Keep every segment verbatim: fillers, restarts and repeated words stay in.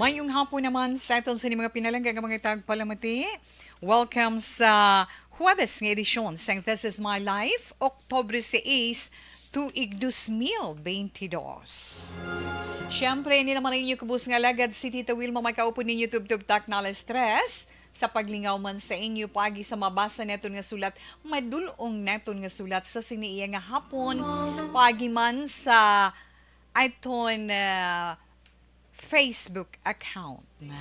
Maayong hapon naman sa aton sa mga pinalangga nga mga tagpalamati. Welcome sa Huwebes nga edisyon sang This Is My Life, Oktubre sais, tuig dos mil bentidós. Siyempre, ini naman ang inyo kubos nga alagad, si Tita Wilma, makaupod ninyo tubtob takna alas tres, sa paglingaw man sa inyo paagi sa mabasa naton nga sulat, madul-ong naton nga sulat sa sini iya nga hapon, paagi man sa aton, ah, Facebook account na.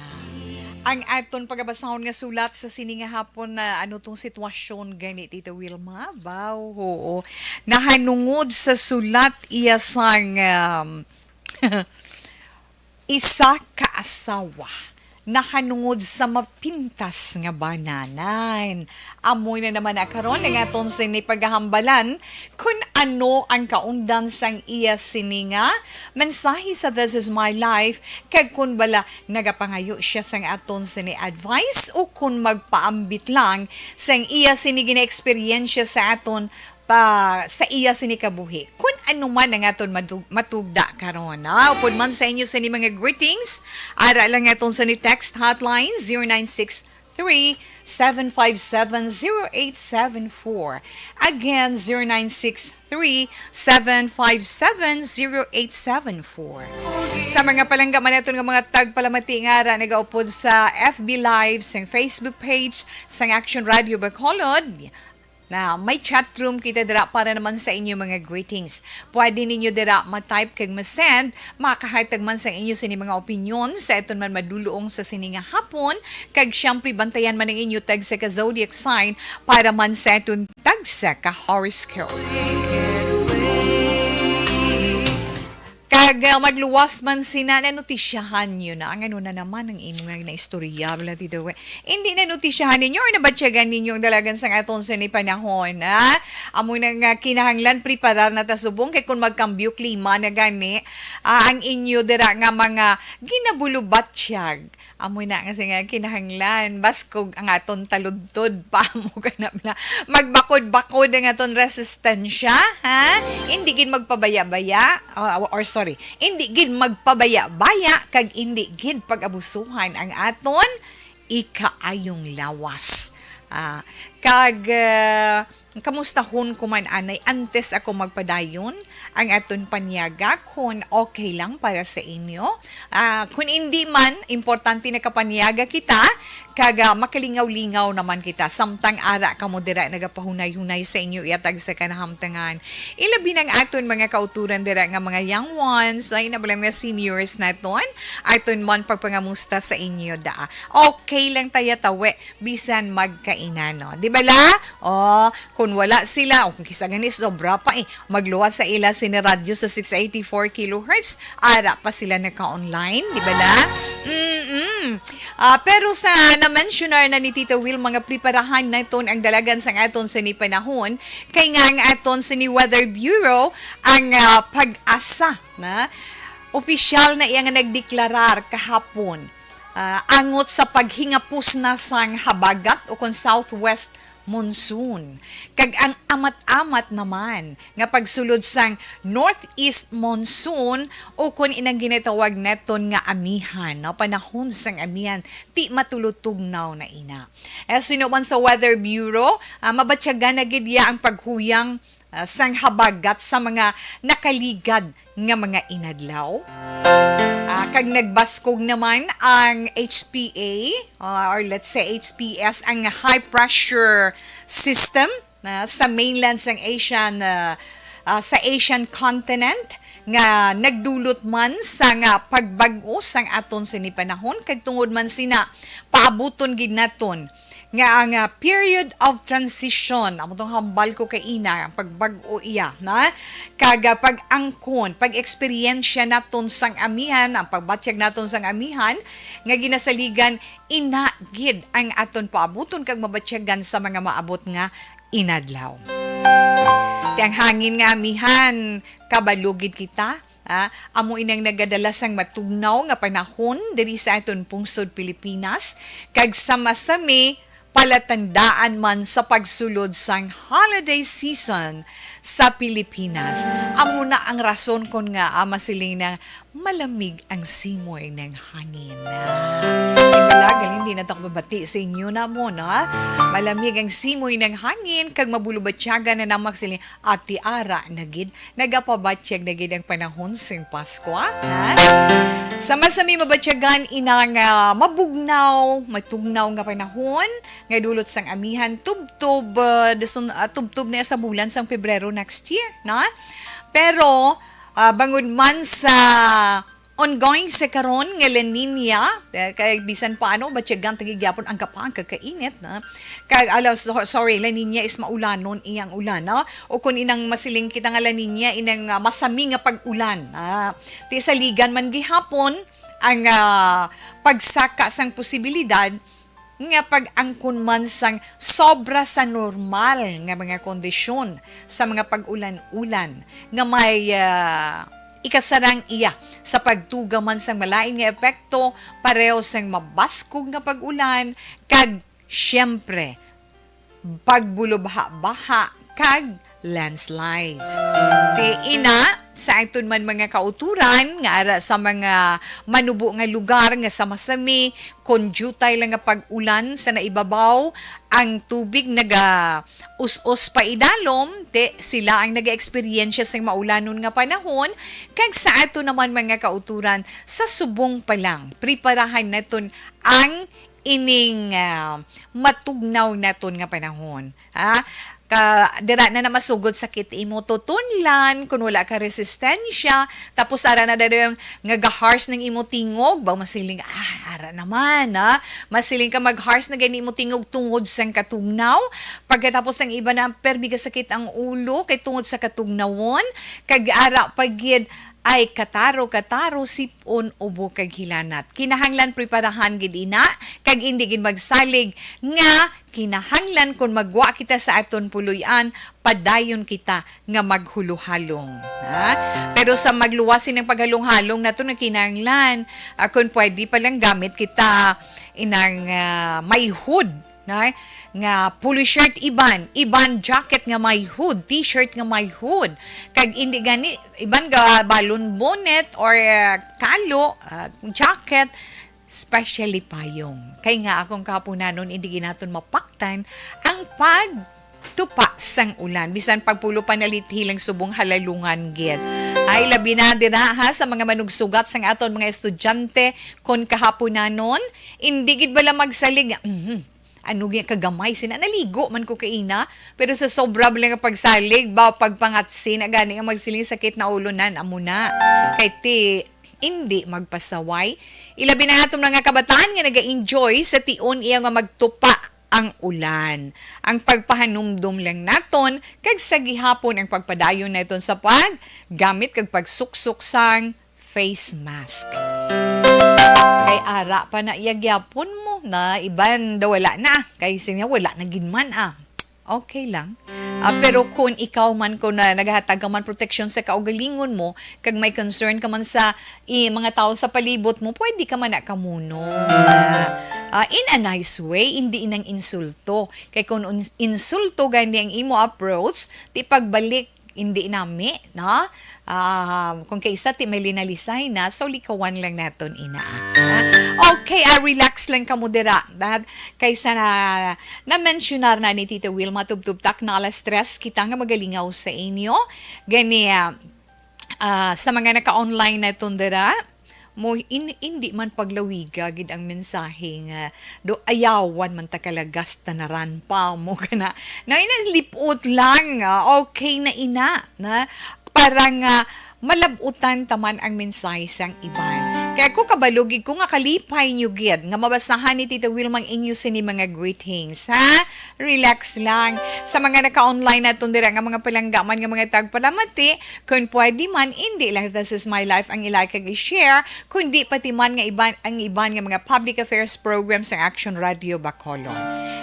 Ang aton pagabasahon nga sulat sa sini nga hapon na ano tong sitwasyon gani, Tita Wilma? Baw, oo. Nahanungod sa sulat iya sang, um, isa ka asawa. Nahanungod sa mapintas nga bananan. Amo na naman na karon ang aton sini paghahambalan kun ano ang kaundan sang iya sini nga mensahe sa This Is My Life, kag kun bala nagapangayo siya sang aton sini advice o kun magpaambit lang sang iya sini gina-eksperyensya sa aton pa sa iya sini kabuhi. Kun ano man ang aton madu-, matugda karon, ha? Upod man sa inyo sini mga greetings, ara lang aton sini text hotline, zero nine six three, seven five seven, zero eight seven four. Again, zero nine six three, seven five seven, zero eight seven four. Sa mga palangga man naton nga mga tagpalamati nga ara nagaupod sa F B Live, sang Facebook page, sang Action Radio Bacolod, na may chat room kita dira para naman sa inyo mga greetings. Pwede ninyo dira ma-type kag ma-send, makahatag man sa inyo sini mga opinyon sa aton man madul-ong sa sini nga hapon, kag siyempre bantayan man ang inyo tagsa ka zodiac sign para man sa aton tagsa ka horoscope. Kag, ah, magluwas man sina, nanutisyahan nyo na. Ang ano na naman ang imo nga naistorya, bala, Tito, eh. Hindi nanutisyahan ninyo or nabatyagan ninyo ang dalagan sang aton sa ni panahon, ha? Amo na nga kinahanglan, preparar na ta subong, kay kung magkambyo klima na gani, ah, ang inyo dira nga mga ginabulubatyag, amo na nga sing kinahanglan, baskog ang aton taludtod pa mo ka na bla. Magbakod-bakod ang aton resistensya, ha? Hindi gid magpabaya-baya, ah, or sorry, hindi gid magpabaya-baya kag hindi gid pag-abusuhan ang aton ikaayong lawas. Ah, kag, ah, kamustahon ko man anay antes ako magpadayon ang aton panyaga, kon okay lang para sa inyo. Ah, kun hindi man, importante nakapanyaga kita, kag, ah, makalingaw-lingaw naman kita. Samtang ara kamo dira nagapahunay-hunay sa inyo iatag sa kanahamtangan. Ilabi nang aton mga kauturan dira nga mga young ones, ay na bala nga seniors naton, aton man pagpangamusta sa inyo da. Okay lang taya tawe, bisan magkainano. Di bala? Oh, kung wala sila, o kung kisa gani sobra pa eh, magluwas sa ila sini radyo sa six eighty-four kilohertz, ara pa sila naka-online, di bala? Mm-mm. Ah, pero sa na-mentionar na ni Tita Will, mga preparahan naton ang dalagan sang aton sini panahon, kay nga ang aton sini Weather Bureau ang, ah, pag-asa na opisyal na iya nga nagdeklarar kahapon, ah, angot sa paghingapos na sang habagat o kon southwest monsoon. Kag ang amat-amat naman nga pagsulod sang northeast monsoon o kon inang ginatawag naton nga amihan, no? Panahon sang amihan, ti matulutugnaw na ina. Eh, sino man sa Weather Bureau, ah, mabatyagan na gid iya ang paghuyang, ah, sang habagat sa mga nakaligad nga mga inadlaw. Ah, kag nagbaskog naman ang H P A, ah, or let's say H P S, ang high pressure system na sa mainland sang Asian, ah, ah, sa Asian continent nga nagdulot man sa nga pagbag-o sang aton sini panahon, kag tungod man sina paabuton gid naton nga ang, ah, period of transition, amo tong hambal ko kay ina, ang pagbag-o iya, na? Kag, ah, pag-angkon, pag-eksperyensya naton sang amihan, ang pagbatyag naton sang amihan, nga ginasaligan, ina gid ang aton paabuton kag mabatyagan sa mga maabot nga inadlaw. Ti ang hangin nga amihan, kabalo gid kita, ah, amo inang nagadala sang matugnaw nga panahon diri sa aton pungsod Pilipinas, kag sama-sami palatandaan man sa pagsulod sang holiday season sa Pilipinas. Amo na ang rason kon ngaa masiling na malamig ang simoy ng hangin. Ah, di ba, gali, hindi na ta kababati sa inyo na mo, no? Malamig ang simoy ng hangin, kag mabulubatyagan na naman sila, ati ara na gid, nagapabatyag na gid ang panahon sing Pasko, ha? Sa masami mabatyagan, inang, ah, mabugnaw, matugnaw nga panahon, nga dulot sang amihan, tubtob, ah, dason, ah, tubtob na sa bulan sang Pebrero next year, na? Pero, ah, bangod man sa ongoing sa karon nga La Niña, eh, kay bisan paano, batyagan ta gid gyapon ang gapa ang kakainit, na? Kag, ala, so-, sorry, La Niña is maulanon iyang ulan, no? O kung inang masiling kita nga La Niña, inang, ah, masami nga pag-ulan, ah, ti saligan man gihapon ang, ah, pagsaka sang posibilidad nga pag-angkon man sang sobra sa normal nga mga kondisyon sa mga pag-ulan-ulan nga may, ah, ikasarang iya sa pagtuga man sang malain nga epekto, pareho sang mabaskog nga pag-ulan, kag, siyempre, pagbulubha-baha kag landslides. Ti ina, sa aton man mga kauturan nga ara sa mga manubo nga lugar nga sa masami, kon diutay lang nga pag-ulan sa naibabaw, ang tubig naga-us-os pa idalom, ti sila ang naga-eksperyensya sing maulanon nga panahon, kag sa aton naman mga kauturan, sa subong pa lang, preparahan naton ang ining, ah, matugnaw naton nga panahon, ha? Ka, dira na na masugod sakit imo tutunlan, kun wala ka resistensya, tapos ara na daw yung nga ga-harsh ng imo tingog, ba masiling, ah, ara naman, ha? Masiling ka mag-harsh na gani imo tingog tungod sang katugnaw. Pagkatapos ang iba na, permi ka sakit ang ulo, kay tungod sa katugnawon, kag ara pa gid, ay kataro, kataro, sip-on, ubo, kag hilanat. Kinahanglan preparahan gid ina, kag indi gid magsalig nga kinahanglan kon magwa kita sa aton puloy-an, padayon kita nga maghuluhalong. Ha? Pero sa magluwas sining paghalong-halong nato, nagkinahanglan, ah, kon pwede pa lang gamit kita inang, ah, may hood, na, nga polo shirt iban, iban jacket nga may hood, t-shirt nga may hood. Kag indi gani, iban ga balon bonnet or, ah, kalo, ah, jacket, especially payong. Kay nga akong kahapunanon, indi gid naton mapaktan ang pagtupa sang ulan. Bisan pagpulo pa nalithi lang subong halalungan gid. Ay, labi na dira, ha, sa mga manugsugat sang aton mga estudyante kon kahapunanon, indi gid bala magsalig nga, "Mhm, ano gyud kagamay sina, naligo man ko kaina." Pero sa sobra bala nga pagsalig, ba, pagpangatsi na gani nga magsiling, "Sakit na ulo nan, amo na." Kay ti, indi magpasaway. Ilabi na aton mga kabataan nga naga-enjoy sa tion iya nga magtupa ang ulan. Ang pagpahanumdom lang naton, kag sa gihapon ang pagpadayon naton sa paggamit kag pagsuksok sang face mask. Kay ara pa na iya gyapon mo, na iban daw wala na. Kay siya wala na gid man, ah. Okay lang. Ah, pero kung ikaw man, kung na, naghatag ka man proteksyon sa kaugalingon mo, kag may concern ka man sa i-, mga tao sa palibot mo, pwede ka man na kamuno. Ah, ah, in a nice way, hindi nang insulto. Kay kung un-, insulto gani ang imo approach, ti pagbalik, hindi nami, no? Ah, kung kaisa ti may linalisay na, so likawan lang naton ina. Ah, okay, ah, relax lang kamo dira. That, kaysa na, na-mentionar na ni Tita Wilma, tubtob ta, kay na-stress kita nga magalingaw sa inyo. Gani, ah, ah, sa mga naka-online naton dira, mo in-, indi man paglawiga gid ang mensahe nga do ayawan man ta kalagas tanaran pa mo kana. Na ina, lipot lang, ah, okay na ina, na para nga malab-utan ta man ang mensahe sang iban. Kaya ko kabalo gid ko nga kalipay nyo gid nga mabasahan ni Tita Wilma ang inyo sini mga greetings, ha? Relax lang. Sa mga naka-online naton dira nga mga palangga man nga mga tagpalamati, kung pwede man, indi lang This Is My Life ang i-like kag i-share, kundi pati man nga iban, ang iban nga mga public affairs programs sang Action Radio Bacolod.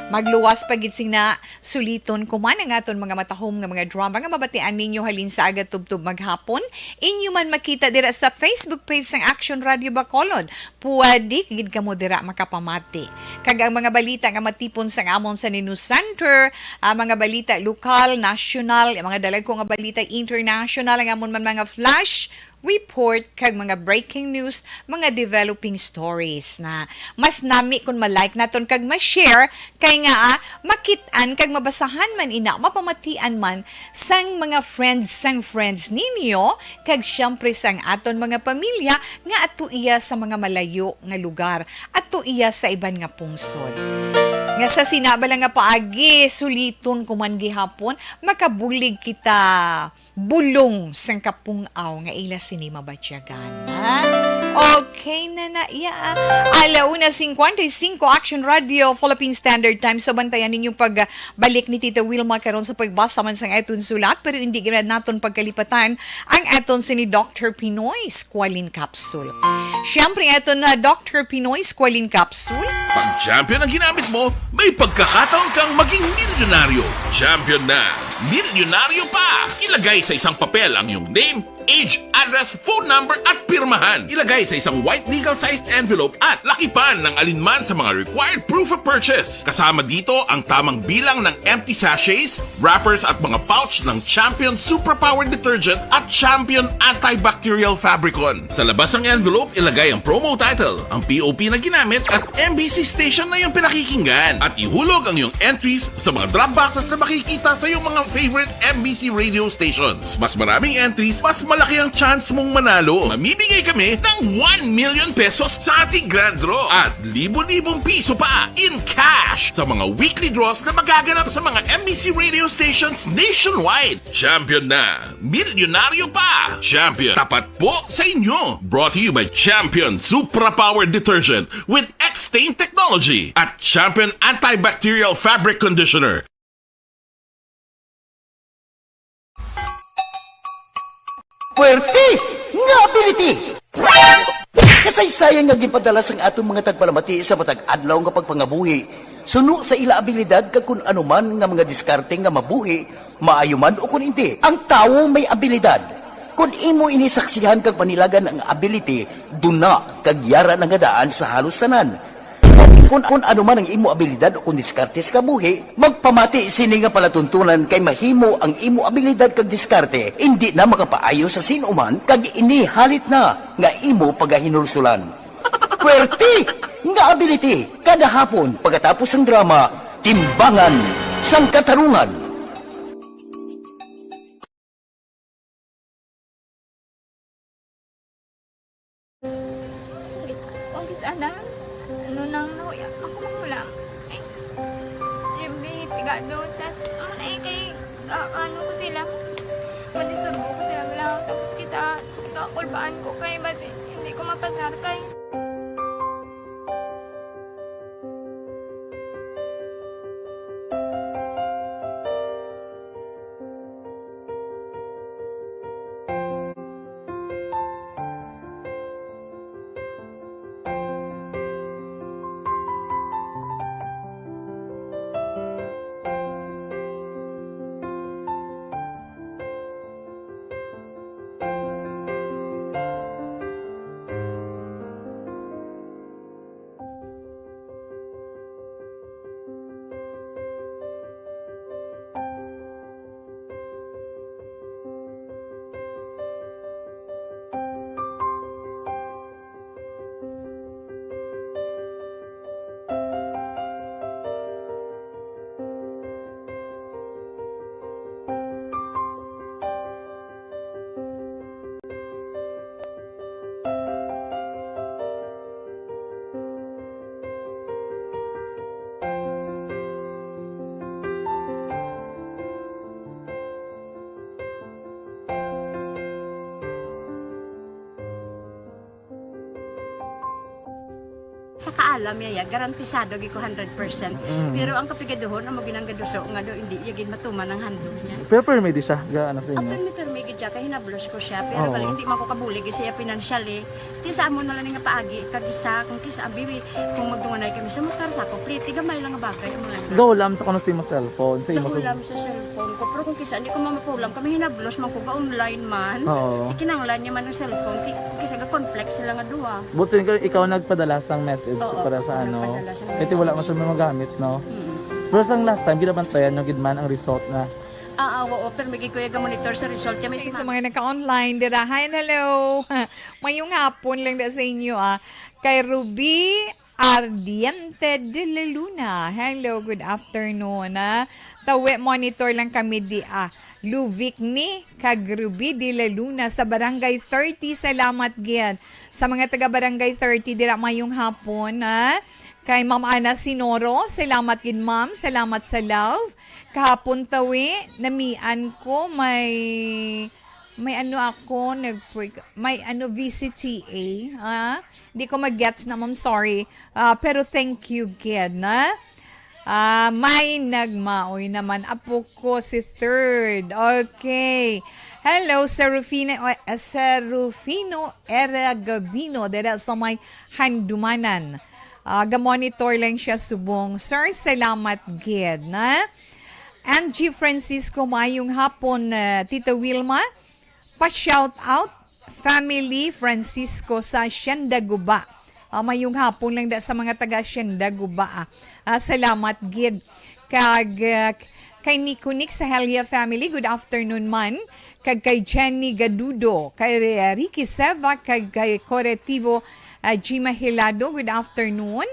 Magluwas pa gid sina, suliton ko man ang aton mga matahom nga mga drama nga mabatian ninyo halin sa aga tubtob maghapon. Inyo man makita dira sa Facebook page sang Action Radio Bacolod. Pwede gid kamo dira makapamati. Kag ang mga balita nga matipon sang amon sa News Center, ang mga balita lokal, nasyonal, ang mga dalagko nga balita international, ang amon man mga flash report kag mga breaking news, mga developing stories na mas nami kung ma-like naton kag ma-share, kay nga, ah, makit-an kag mabasahan man ina, mapamatian man sang mga friends, sang friends ninyo, kag siyempre sang aton mga pamilya nga ato iya sa mga malayo nga lugar, ato iya sa iban nga pungsod. Nga sa sina bala nga paagi, suliton ko man gihapon, makabulig kita bulong sang kapung-aw nga ila sini mabatyagan, ha? Okay na na iya. Ala una cincuenta y cinco, Action Radio, Philippine Standard Time. So, bantayan ninyong pagbalik ni Tita Wilma karon sa pagbasa man sang aton sulat, pero hindi gid naton pagkalipatan ang aton sini Doctor Pinoy Squalene Capsule. Siyempre, aton na Doctor Pinoy Squalene Capsule. Pag champion ang ginamit mo, may pagkakataon kang maging milyonaryo. Champion na! Milyonaryo pa! Ilagay sa isang papel ang iyong name, age, address, phone number, at pirmahan. Ilagay sa isang white legal-sized envelope at lakipan ng alinman sa mga required proof of purchase. Kasama dito ang tamang bilang ng empty sachets, wrappers, at mga pouch ng Champion Superpower Detergent at Champion Antibacterial Fabricon. Sa labas ng envelope, ilagay ang promo title, ang P O P na ginamit, at M B C station na iyong pinakikinggan. At ihulog ang iyong entries sa mga drop boxes na makikita sa iyong mga favorite M B C radio stations. Mas maraming entries, mas malaki ang chance mong manalo. Mamimigay kami ng one million pesos sa ating grand draw at libo-libong piso pa in cash sa mga weekly draws na magaganap sa mga M B C radio stations nationwide. Champion na! Milyonaryo pa! Champion, tapat po sa inyo! Brought to you by Champion Supra Power Detergent with X-Stain Technology at Champion Antibacterial Fabric Conditioner. Puwerte nga ability! Kasaysayan nga ginpadala sang aton mga tagpalamati sa matag adlaw nga pagpangabuhi, suno sa ila abilidad kag kun ano man nga mga diskarte nga mabuhi, maayo man o kun indi, ang tawo may abilidad. Kun imo ini saksihan kag panilagan ang ability, duna kag yara na nga daan sa halos tanan. Kun, kun ano man ang imo abilidad o kun diskarte sa kabuhi, magpamati sini nga palatuntunan kay mahimo ang imo abilidad kag diskarte indi na makapaayo sa sin-o man kag ini halit na nga imo pagahinulsulan. Puwerte nga ability! Kada hapon, pagkatapos sang drama, Timbangan sang Katarungan. Umpisa na, ano nang nahuya ako magulang. Ay, Jimmy, pigado, tas, ano na eh, kay, ah, ano ko sila, madisurbo ko sila, wala, tapos kita, kakulbaan ko kay, basi, hindi ko mapasar kay. Sa kaalam niya, ya, garantisado gid ko hundred percent. Mm. Pero ang kapigaduhon, amo ginang gaduso nga do, hindi iya gid matuman ang handog niya. Pero permi di siya, ga, ano sa inyo? Permi, permi gid siya, kay hinablos ko siya. Pero Oo. bali, hindi man ko kabulig siya financially. Ti sa amo na lang nga paagi, kag isa, kung kisa, bibi, kung magdunganay kami sa motor, sa ako, pliti, gamay lang nga bagay, amo lang. Gahulam sa kuno sa imo cellphone, sa imo Gahulam sa cellphone ko, pero kung kisa, hindi ko mamapulam, kami hinablos man ko, ga-online man. Oo. Ikinanglan niya man ang cellphone, ti, kung kisa, ga-conflict sila nga duha. But so, ikaw, ikaw nagpadala sang message Oo, para sa ano? nagpadala sang Kaya wala message. man siya magamit, no? Mm. Pero sang last time, ginabantayan nyo gid man ang result na. Ah, ah, oo, pero may gikuya ga-monitor sa result niya. May Okay, sa mga naka-online dira, hi and hello. Mayong hapon lang da sa inyo, ah. Kay Ruby Ardiente de la Luna. Hello, good afternoon, ah. Tawi, monitor lang kami di, ah. Luvic ni kag Ruby de la Luna sa Barangay thirty. Salamat gid sa mga taga Barangay thirty dira, mayong hapon, ah. Kay Ma'am Ana Sinoro, salamat gid, ma'am. Salamat sa love. Kahapon tawi, namian ko may, may ano ako, nag-, may ano, V C T A, ah? Di ko mag-gets na, ma'am, sorry. Ah, pero thank you gid, na? Ah, may nagmaoy naman. Apo ko si third. Okay. Hello, Serufino, eh, Serufino Era Gabino, dira sa may Handumanan. Ah, ga-monitor lang siya subong. Sir, salamat gid, na? Angie Francisco, mayong hapon, ah, Tita Wilma. Pa-shout out, family Francisco sa Sienda Guba. Ah, mayong hapon lang da sa mga taga Sienda Guba, ah. Ah, salamat gid. Kag, ah, kay Nico Nick sa Helia family, good afternoon man. Kag kay Jenny Gadudo, kay Re-, Ricky Seva, kag kay Corretivo, ah, Gima Hilado, good afternoon.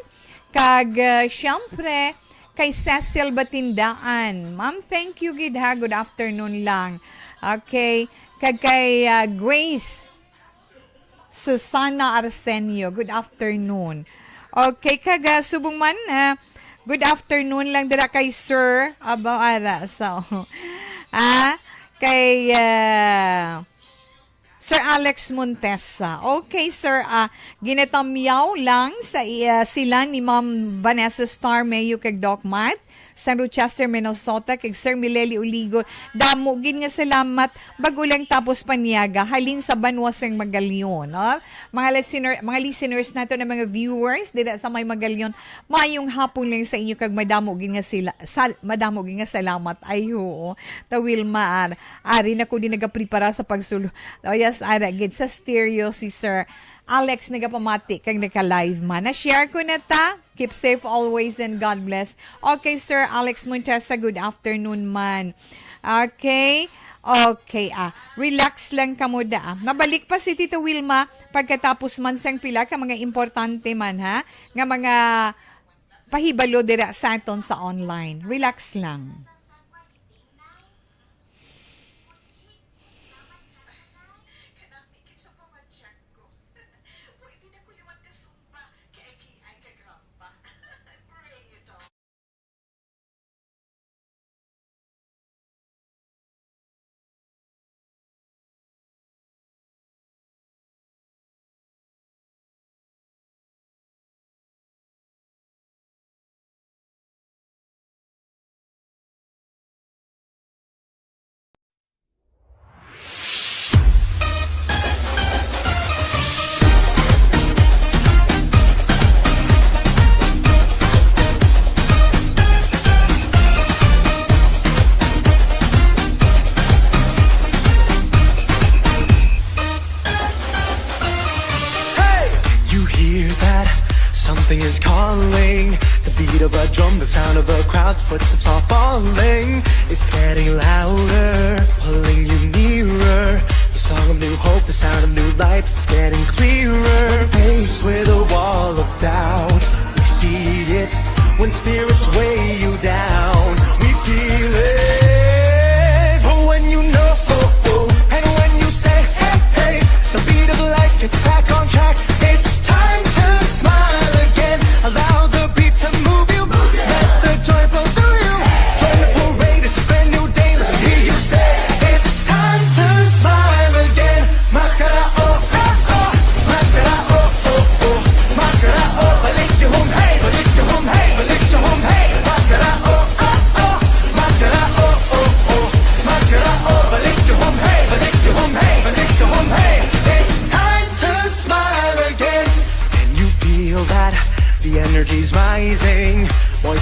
Kag, ah, siyempre, kay Cecil Batindaan. Ma'am, thank you gid ha. Good afternoon lang. Okay. Kag kay, ah, Grace Susana Arsenio. Good afternoon. Okay, kag, ah, subong man, ah, good afternoon lang dira kay Sir. Aba, ara. So, ah, kay, ah, Sir Alex Montesa. Okay, sir. Ah, ginatamyaw lang sa, ah, sila ni Ma'am Vanessa Star Mayo kag Doc Matt sa Rochester, Minnesota, kag Sir Mileli Uligo. Damo gid nga salamat. Bago lang tapos paniaga halin sa banwa sang Magalion, no? Mga listener, mga listeners nato na mga viewers dira sa may Magalion, mayong hapon lang sa inyo kag madamo gid nga sila, sal-, madamo gid nga salamat. Ay, oo. Ta Wilma, ah, Ari na ko din nagaprepara sa pagsulo. Oh, yes, ara gid sa stereo si Sir Alex nagapamati kag naka-live man. Na-share ko na ta. Keep safe always and God bless. Okay, Sir Alex Montesa, good afternoon man. Okay? Okay, ah. Relax lang kamo da, ah. Mabalik pa si Tita Wilma pagkatapos man sang pila ka mga importante man, ha? Nga mga pahibalo dira sa aton sa online. Relax lang. Hey! You hear that? Something is calling. The beat of a drum, the sound of a crowd, footsteps are falling. It's getting louder, pulling you nearer. The song of new hope, the sound of new life, it's getting clearer. Faced with a wall of doubt, we see it. When spirits weigh you down, we feel it. But when you know, and when you say, hey, hey, the beat of life gets back on track. It's time to smile again. Allow the beat to move you. Let the joy flow through you. Join the parade, it's a brand new day. Let me hear you say, it's time to smile again. Maskara, oh, oh, oh. Maskara, oh, oh, oh. Maskara, oh, balik yung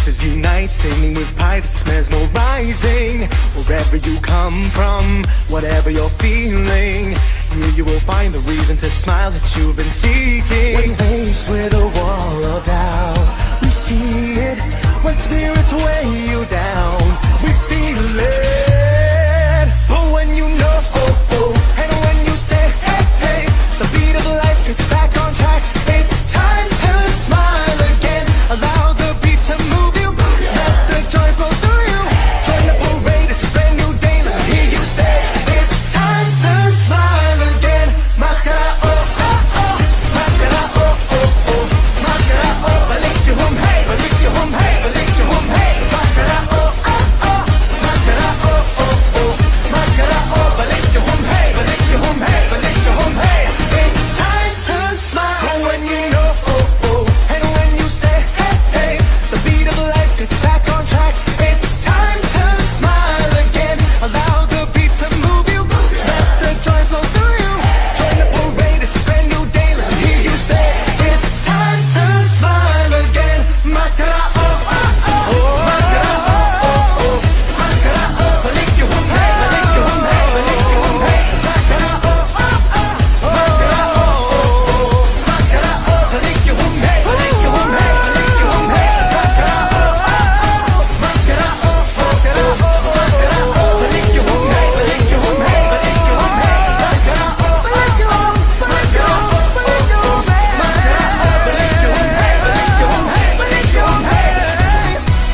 Unite, singing with pride that's mesmerizing. Wherever you come from, whatever you're feeling, here you will find the reason to smile that you've been seeking. When faced with a wall of doubt, we see it. When spirits weigh you down, we feel it. But when you know, oh, oh, and when you say, hey, hey, the beat of life gets back on track. It's time to smile again. Allow the beat to move you. Let the joy flow through you. Join the parade, it's a brand new day. Let me hear you say, it's time to smile again. Maskara, oh, oh, oh. Maskara, oh, oh, oh. Maskara, oh, balik yung hum, hey, balik yung hum, hey, balik yung hum, hey. Maskara, oh, oh, oh. Maskara, oh, oh, oh. Maskara, oh, balik yung hum, hey, balik yung hum, hey, balik yung hum, hey. It's time to smile. When you know, oh, oh, and when you say, hey, hey, the beat of life gets back on track. It's time to smile again. Allow the beat to move you. Let the joy flow through you. Join the parade, it's a brand new day. Let me hear you say, it's time to smile again. Maskara, oh, oh, oh. Maskara, oh, oh, oh. Maskara, oh, balik yung humay, balik yung humay, balik yung humay. Maskara, oh, oh, oh. Maskara, oh, oh, oh. Maskara, oh, balik yung humay, balik yung humay, balik yung humay. Maskara, oh, oh, oh. Maskara, oh, oh, oh. Maskara, oh, balik yung humay, balik yung humay, balik yung humay. Maskara, oh, oh, oh. Maskara, oh, oh, oh. Maskara, oh, balik yung humay, balik yung humay, balik yung humay.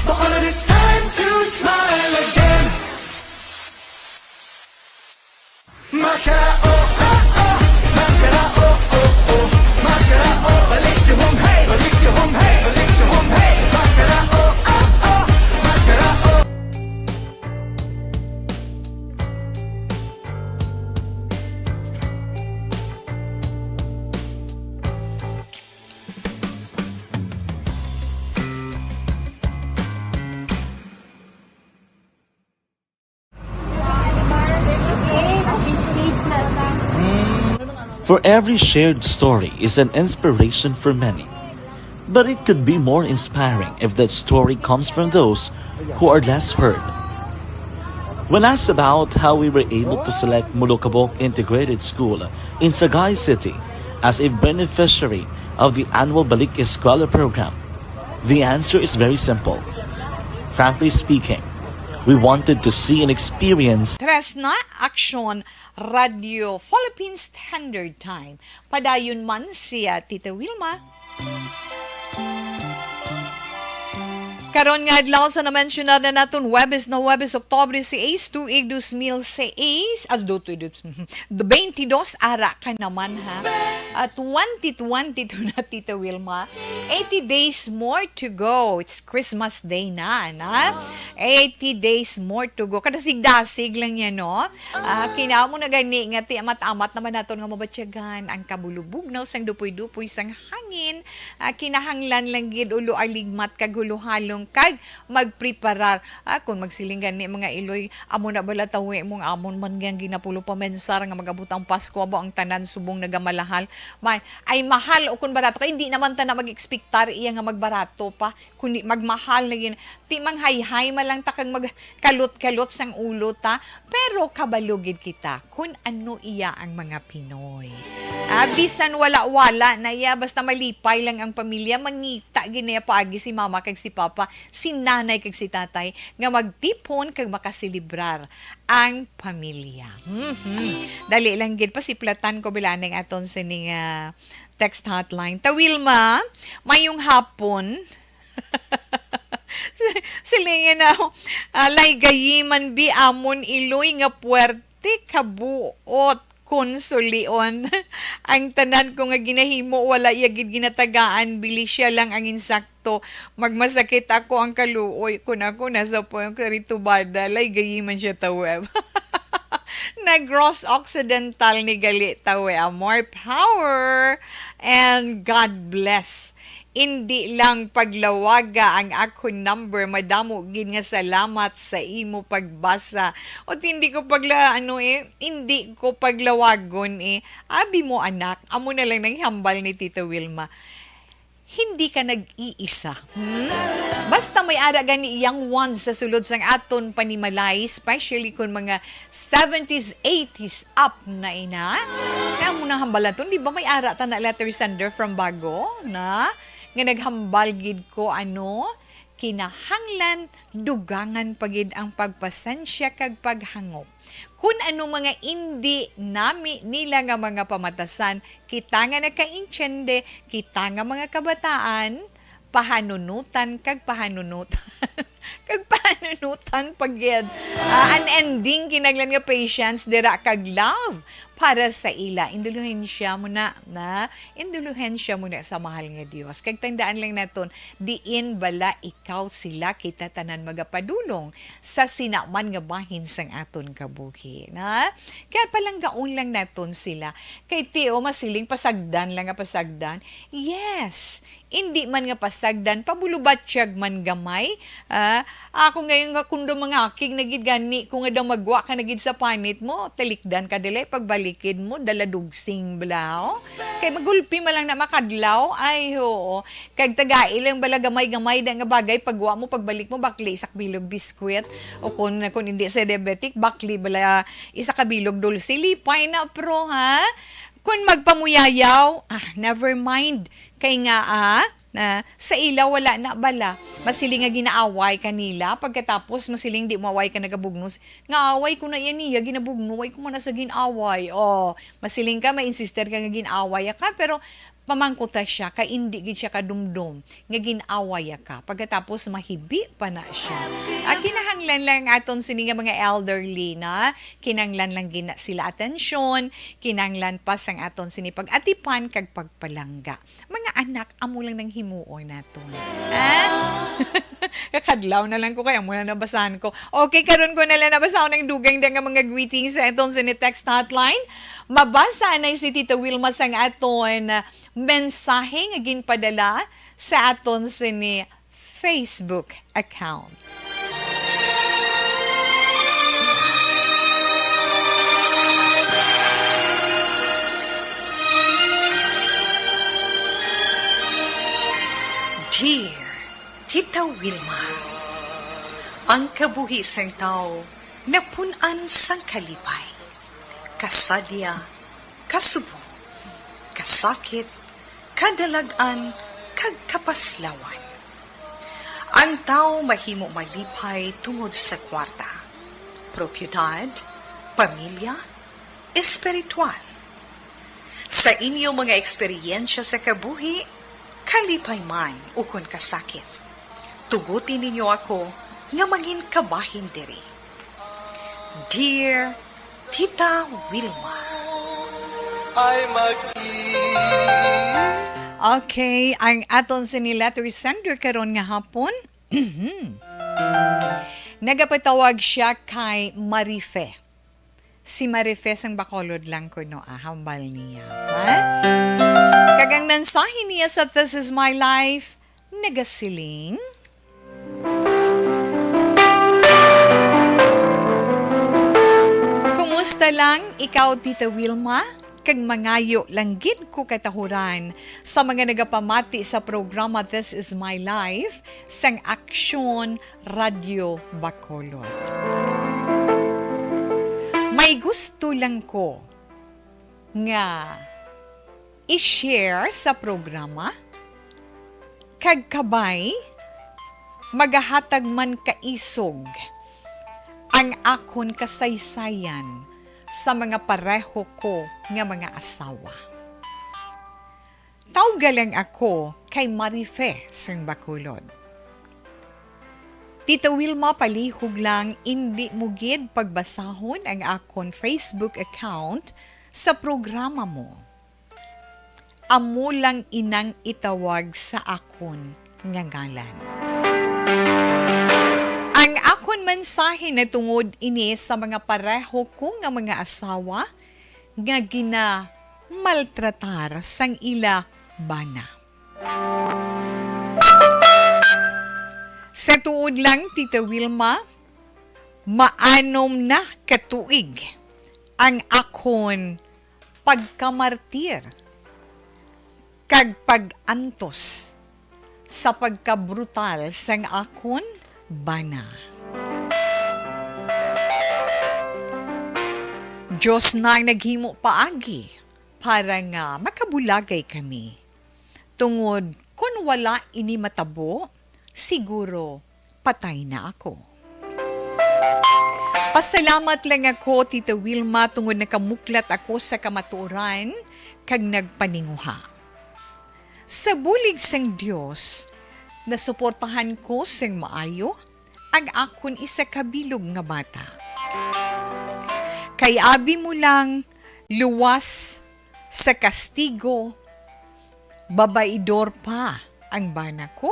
Bacolod, it's time to smile again. Maskara, oh, oh, oh. Maskara, oh, oh, oh. Maskara, oh, balik yung humay, balik yung humay, balik yung humay. Maskara, oh, oh, oh. Maskara, oh. For every shared story is an inspiration for many. But it could be more inspiring if that story comes from those who are less heard. When asked about how we were able to select Molokabok Integrated School in Sagay City as a beneficiary of the annual Balik Eskwela program, the answer is very simple. Frankly speaking, we wanted to see and experience Tres na Aksyon, Radio Philippine Standard Time. Padayon man si, ah, Tita Wilma. Karon nga adlaw sa na-mensionar na naton, Huwebes na Huwebes, Oktubre sais, tuig dos mil sais, as do, do, twenty-two, ara ka naman, ha? At twenty twenty-two na, Tita Wilma. Eighty days more to go. It's Christmas Day na, na? Eighty days more to go. Kadasig-dasig lang yan, no? Ah, kinamo na gani nga ti amat-amat naman naton nga mabatyagan ang kabulubugnaw sang dupoy-dupoy sang hangin. Ah, kinahanglan lang gid ulo aligmat kag huluhalong kag magpreparar. Ah, kung magsiling gani mga iloy, amo na bala tawi mong amon man nga ginapulo pa mensar nga mag-abot ang Pasko, abo ang tanan subong nagamalahal. May, ay mahal o kung barato kay hindi naman ta na mag-expectar iya nga magbarato pa. Kundi magmahal na gid. Ti manghayhay man lang ta kag magkalot-kalot sang ulo ta, pero kabalo gid kita kun ano iya ang mga Pinoy. Ah, bisan wala-wala na iya, basta malipay lang ang pamilya, mangita gid niya paagi si mama kag si papa, si nanay kag si tatay nga magtipon kag makaselebrar ang pamilya. Mhm. Dali lang gid, pasiplatan ko bila ning aton sining, ah, text hotline. Ta Wilma, mayong hapon. Silingi na, ah, lay gayiman bi amon iloy nga puwerte kabuot kon sulion. Ang tanan ko nga ginahimo, wala iya gid ginatagaan, bili siya lang ang insakto. Magmasakit ako ang kaluoy kon ako nasa po ang karitubada, lay gayiman siya taweb. Negros Occidental ni gali tawe, ah, more power and God bless. Indi lang paglawaga ang akon number, madamo gid nga salamat sa imo pagbasa. O, hindi ko pagla-, ano eh, hindi ko paglawagon eh. Abi mo, anak, amo na lang nang hambal ni Tita Wilma. hindi ka nag-iisa. Hmm? Basta may ara gani young ones sa sulod sang aton panimalay, especially kung mga seventies, eighties up na ina. Kaya mo nang hambalaton, di ba may ara ta na letter sender from Bago, na? Nga naghambal gid ko, ano, kinahanglan dugangan pa gid ang pagpasensya kag paghangop. Kun ano mga indi nami nila nga mga pamatasan, kita nga nagkaintiende, kita nga mga kabataan, pahanunutan kag pahanunutan. Kag pahanunutan pa gid. Ah, unending kinahanglan nga patience dira kag love para sa ila. Indulhensya mo na, na. Indulhensya mo na sa mahal nga Dios. Kag tandaan lang naton, diin bala ikaw, sila, kita tanan magapadulong sa sinaman nga bahin sang aton kabuhi, na? Kaya palanggaon lang naton sila. Kay ti, o, masiling pasagdan lang nga pasagdan. Yes, indi man nga pasagdan, pabulubatyag man gamay. Ah, ako ngayon nga kundo mangakig na gid gani ko nga daw magwa ka na gid sa panit mo, talikdan ka dili pagbalikid mo, dala dugsing bala, oh. Kay magulpi man lang na makadlaw, ay, oo. Kag tagai lang bala gamay-gamay da nga bagay, pagwa mo, pagbalik mo, bakli isa ka bilog biskwit. O kung, kung hindi sa diabetic, bakli bala isa ka bilog dulce. Lipay na, pro, ha? Kung magpamuyayaw, ah, never mind. Kay nga, ah, na, sa ila wala na bala. Masiling nga ginaaway ka nila, pagkatapos masiling di mo away ka nagabugnos. Nga away ko na yan niya, ginabugno, way ko man na sa ginaway. Oh, masiling ka, ma-insister ka nga ginaway ka, pero pamangkuta siya, kay indi gid siya kadumdom nga ginaway ka. Pagkatapos, mahibi pa na siya. Ah, kinahanglan lang aton sini nga mga elderly na, kinahanglan lang gina sila atensyon, kinahanglan pa sang aton sini pag-atipan kag pagpalangga. Mga anak, amo lang nang himuon naton. Ha? Kakadlaw na lang ko kay amo na nabasahan ko. Okay, karon ko na lang nabasahon ang dugay nga mga greetings sa aton sini text hotline. Mabasa na si Tita Wilma sang aton mensahe nga ginpadala sa aton sini Facebook account. Dear Tita Wilma, ang kabuhi sang tawo napun-an sang kalipay, kasadya, kasubo, kasakit, kadalag-an, kag kapaslawan. Ang tawo mahimo malipay tungod sa kwarta, propiedad, pamilya, espiritual. Sa inyo mga eksperyensya sa kabuhi, kalipay man ukon kasakit, tuguti ninyo ako nga mangin kabahin diri. Dear Tita Wilma. Ay mag-, Okay, ang aton sini letter sender karon nga hapon. Nagapatawag siya kay Marife. Si Marife sang Bacolod lang kuno, ah, hambal niya. Ha? Kag ang mensahe niya sa This Is My Life, nagasiling, "Kumusta lang ikaw, Tita Wilma? Kag mangayo lang gid ko katahuran sa mga nagapamati sa programa This Is My Life sang Aksyon Radyo Bacolod. May gusto lang ko nga i-share sa programa, kag kabay magahatag man kaisog ang akon kasaysayan sa mga pareho ko nga mga asawa. Tawga lang ako kay Marife sang Bacolod. Tita Wilma, palihog lang, indi mo gid pagbasahon ang akon Facebook account sa programa mo. Amo lang inang itawag sa akon nga ngalan. Ang akon mensahe natungod ini sa mga pareho ko nga mga asawa nga ginamaltratar sang ila bana. Sa tuod lang, Tita Wilma, maanom na ka tuig ang akon pagkamartir kag pag-antos sa pagkabrutal sang akon bana. Dios na ang naghimo paagi para nga makabulagay kami. Tungod kon wala ini matabo, siguro patay na ako. Pasalamat lang ako, Tita Wilma, tungod nakamuklat ako sa kamatuoran kag nagpaninguha. Sa bulig sang Dios, nasuportahan ko sing maayo ang akon isa ka bilog nga bata. Kay abi mo lang, luwas sa kastigo, babaidor pa ang bana ko,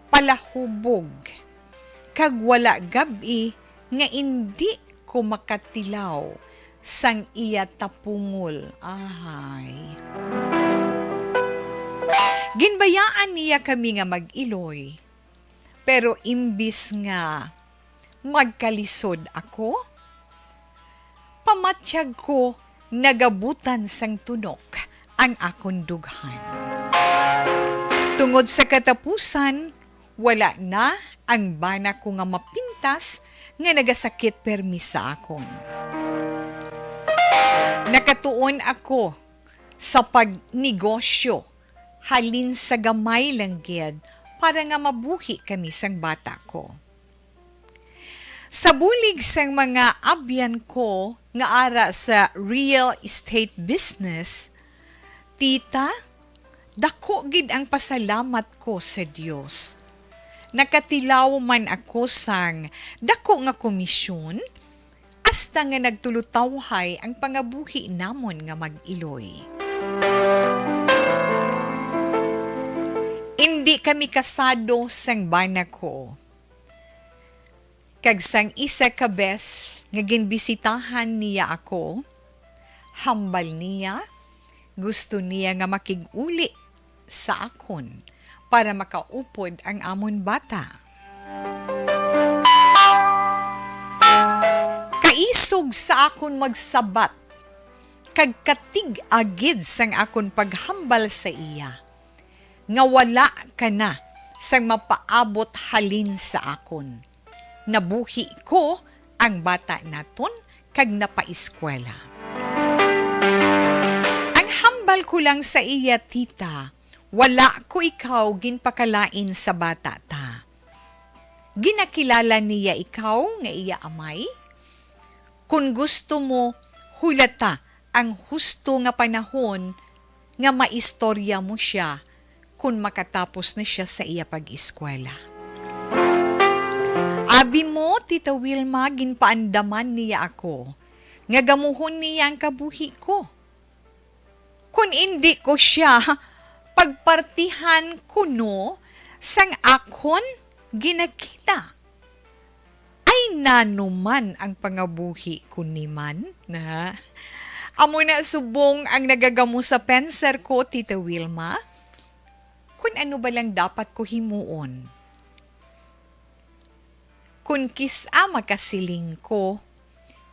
palahubog, kag wala gab-i nga indi ko makatilaw sang iya tapungol. Ahay. Ginbayaan niya kami nga mag-iloy, pero imbis nga magkalisod ako, pamatyag ko nagabutan sang tunok ang akon dughan. Tungod sa katapusan, wala na ang bana ko nga mapintas nga nagasakit permi sa akon. Nakatuon ako sa pagnegosyo halin sa gamay lang gid para nga mabuhi kami sang bata ko. Sa bulig sang mga abyan ko nga ara sa real estate business, Tita, dako gid ang pasalamat ko sa Dios. Nakatilaw man ako sang dako nga komisyon, hasta nga nagtulutawhay ang pangabuhi namon nga mag-iloy. Indi kami kasado sang bana ko. Kag sang isa ka bes nga ginbisitahan niya ako, hambal niya, gusto niya nga makig-uli sa akon para makaupod ang amon bata. Kaisog sa akon magsabat, kag katig-a gid sang akon paghambal sa iya, nga wala ka na sang mapaabot halin sa akon. Nabuhi ko ang bata naton kag napaeskwela. Ang hambal ko lang sa iya, Tita, wala ko ikaw ginpakalain sa bata ta. Ginakilala niya ikaw nga iya amay? Kon gusto mo, hulata ang husto nga panahon nga maistorya mo sia kon makatapos na sia sa iya pag-eskwela. Abi mo, Tita Wilma, ginpaandaman niya ako nga gamuhon niya ang kabuhi ko. Kon indi ko sia pagpartihan kuno sang akon ginakita. Ay, nano man ang pangabuhi ko ni man, na? Amo na subong ang nagagamo sa penser ko, Tita Wilma. Kun ano ba lang dapat ko himuon? Kun kis-a makasiling ko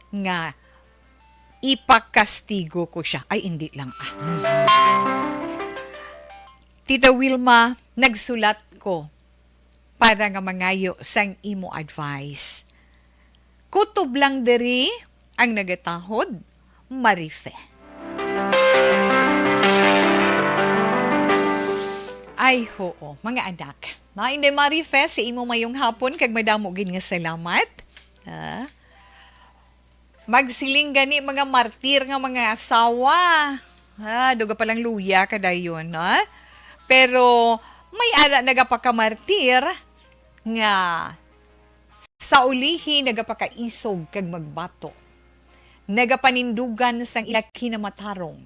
nga ipakastigo ko siya. Ay, hindi lang, ah. Tita Wilma, nagsulat ko para nga mangayo sang imo advice. Kutob lang diri ang nagatahod, Marife. Ay, hoo, mga anak. Na, Inday Marife, sa imo mayong hapon, kag madamo gid nga salamat. Ah. Magsiling gani mga martir nga mga asawa. Ah, duga pa lang luya ka dayon, no? Pero may ara nagapakamartir nga sa ulihi nagapakaisog kag magbato. Nagapanindugan sang ila kinamatarong.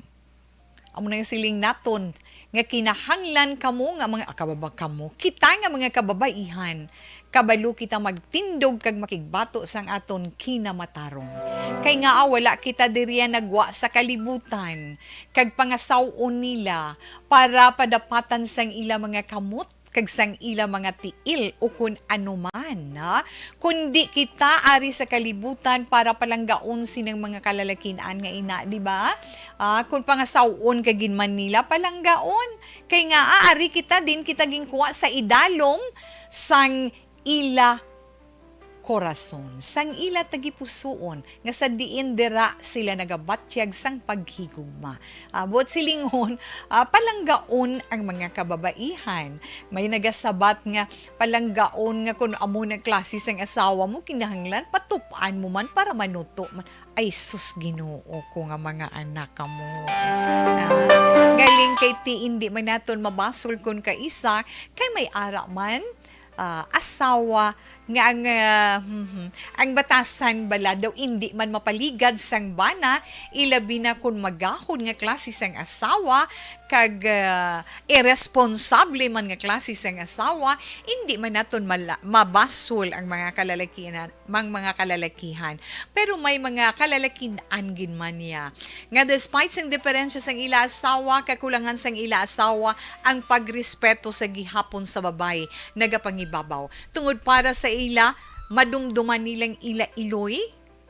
Amo na nga siling naton, nga kinahanglan kamo nga mga, ah, kababa kamo, kita nga mga kababaihan, kabalo kita magtindog kag makigbato sang aton kinamatarong. Kay ngaa wala kita diriya nagwa sa kalibutan, kag pangasaw-on nila para padapatan sang ila mga kamot kag sang ila mga tiil ukon anuman, ha? Kundi kita ari sa kalibutan para palanggaon sining mga kalalakin-an nga ina, di ba? Ah, kung pangasaw-on ka gid man nila, palanggaon. Kay nga, ah, ari kita, din kita ginkuha sa idalom sang ila korason, sang ila tagipusoon, nga sa diin dira sila nagabatyag sang paghigugma. Ah, buot silingon, ah, palanggaon ang mga kababaihan. May nagasabat nga palanggaon nga kun amo na klase sang asawa mo, kinahanglan patup-an mo man para manuto man. Ay, sus, Ginoo ko nga mga anak kamo. Ah, galing kay ti, indi man naton mabasol kun kaisa, kay may ara man, ah, asawa nga ang, ah, mhm, ang batasan bala daw indi man mapaligad sang bana, ilabi na kun magahod nga klase sang asawa, kag, ah, irresponsable man nga klase sang asawa, indi man naton mala-, mabasol ang mga kalalakihan, mang mga kalalakihan. Pero may mga kalalakin-an gid man niya nga despite sang diferensya sang ila asawa, kakulangan sang ila asawa, ang pagrespeto sa gihapon sa babayi nagapangibabaw. Tungod para sa ila, madumduman nilang ila iloy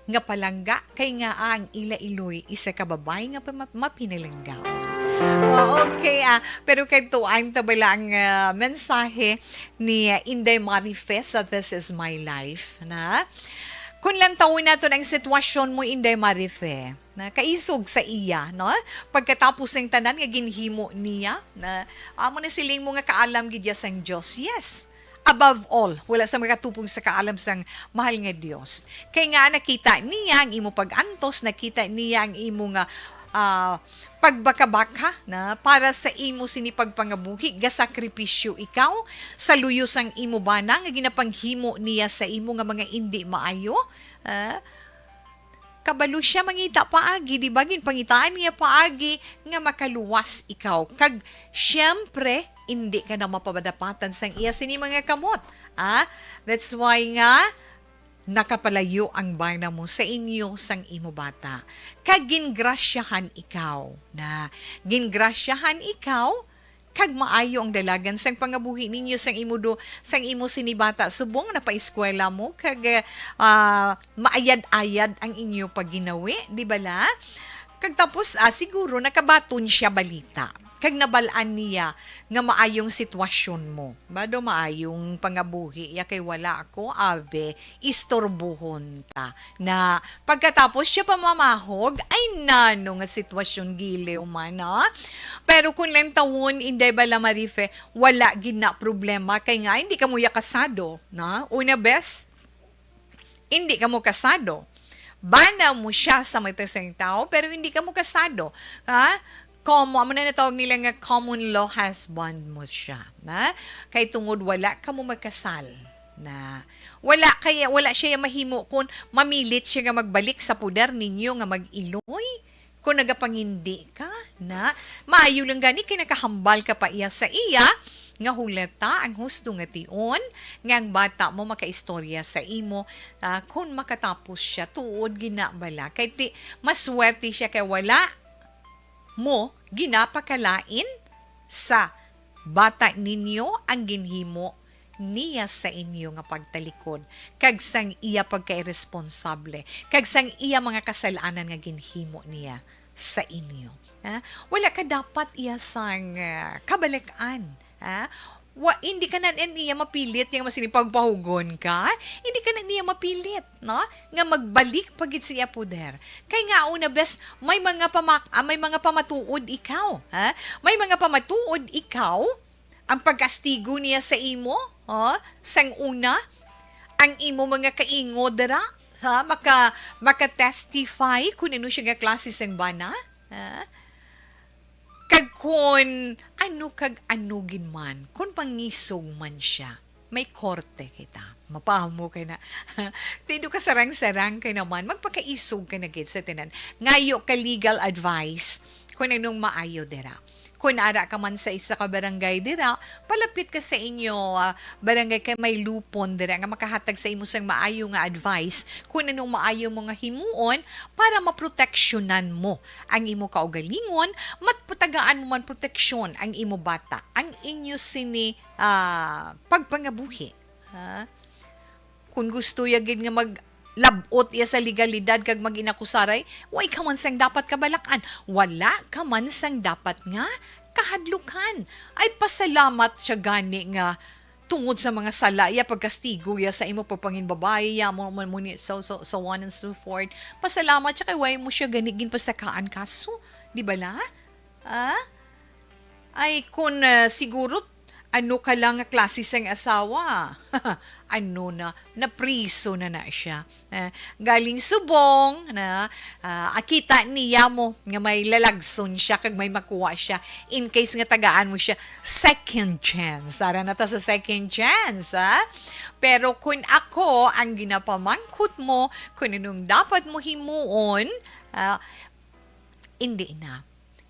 nga palangga, kay nga ang ila iloy isa ka babayi nga pama-, mapinalanggaon. Oh, okay, ah, pero kadtuan ta bala ang, ah, mensahe ni, ah, Inday Marife sa This Is My Life, na? Kung lantawon naton ang sitwasyon mo, Inday Marife, na kaisog sa iya, no? Pagkatapos ng tanan nga ginhimo niya, na amo na siling mo nga kaalam gid ya sang Dios. Yes. Above all, wala sa makatupong sa kaalam sang mahal nga Dios. Kay nga nakita niya ang imo pag-antos, nakita niya ang imo nga, ah, pagbakabaka na para sa imo sini pagpangabuhi, gasakripisyo ikaw sa luyo sang imo bana nga ginapanghimo niya sa imo nga mga indi maayo. Ah, kabalo siya mangita paagi, di ba? Ginpangitaan niya paagi nga makaluwas ikaw. Kag, siyempre, indi ka na mapamadapatan sang iya sini mga kamot. Ah, that's why nga nakapalayo ang bana mo sa inyo sang imo bata. Kag gingrasyahan ikaw na, gingrasyahan ikaw, kag maayo ang dalagan sang pangabuhi ninyo sang imo do, sang imo sini bata, subong napaeskwela mo, kag, ah, maayad-ayad ang inyo pagginawi, di bala? Kag tapos, ah, siguro nakabaton siya balita, kag nabal-an niya nga maayong sitwasyon mo. Bado maayong pangabuhi ya kay wala ako, abe, istorbohon ta. Na pagkatapos siya pa mamahog, ay nano nga sitwasyon giliw man, ha? Pero kung lantawon, Inday bala Marife, wala gid na problema kay nga hindi kamo ya kasado, na? Una, bes, hindi kamo kasado. Bana mo siya sa mata sang tawo, pero hindi kamo kasado, ha? Como, amo na natawag nila nga common law husband mo siya, na? Kay tungod wala kamo magkasal, na wala kaya, wala siya mahimo kung mamilit siya nga magbalik sa poder ninyo nga mag-iloy. Kung nagapangindi ka, na maayo lang gani kay nakahambal ka pa iya sa iya nga hulata ang husto nga tion nga ang bata mo makaistorya sa imo, ah, kung makatapos siya tuod gina bala. Kay ti, maswerte siya kay wala mo ginapakalain sa bata ninyo ang ginhimo niya sa inyo nga pagtalikod, kag sang iya pagkairesponsable, kag sang iya mga kasal-anan nga ginhimo niya sa inyo. Ha? Wala ka dapat iya sang, ah, kabalik-an. Ha? Wa, hindi ka na niya mapilit yang masini pagpahugon ka. Hindi ka na niya mapilit, no? Nga magbalik pa gid sa iya poder. Kay nga una, bes, may mga pamak-, ah, may mga pamatuod ikaw, ha? May mga pamatuod ikaw, ang pagkastigo niya sa imo, ha? Sang una, ang imo mga kaingo dira, ha? Maka-, maka-testify kung ano siya nga klase sang bana, ha? Kag kun ano kag ano gid man, kun pangisog man siya, may korte kita. Mapamo kay na. Tindo ka sarang-sarang kay naman, magpakaisog ka na gid sa tanan. Ngayo ka legal advice kung anong maayo dira. Kung ara ka man sa isa ka barangay dira, palapit ka sa inyo, ah, barangay kay may lupon dira nga makahatag sa imo sang maayo nga advice kung anong maayo mo nga himuon para maproteksyonan mo ang imo kaugalingon, mapatagaan mo man proteksyon ang imo bata, ang inyo sini, ah, pagpangabuhi. Ha? Kung gusto ya gid nga maglab-ot iya sa legalidad kag mag-inakusaray, way ka man sang dapat kabalak-an. Wala ka man sang dapat nga kahadlukan. Ay, pasalamat siya gani nga tungod sa mga sala iya, pagkastigo iya sa imo, pagpanginbabayi iya, mo, mo, mo ni, so, so, so on and so forth. Pasalamat siya kay way mo siya gani ginpasakaan kaso. Di bala? Ah? Ay, kun, ah, siguro, ano ka lang nga klase sang asawa? Ano na, napriso na na siya. Eh, galing subong na, ah, akita niya mo nga may lalagson siya kag may makuha siya in case nga tagaan mo siya second chance. Ara na ta sa second chance, ha? Pero kun ako ang ginapamangkot mo, kun anong dapat mo himuon, ah, hindi na.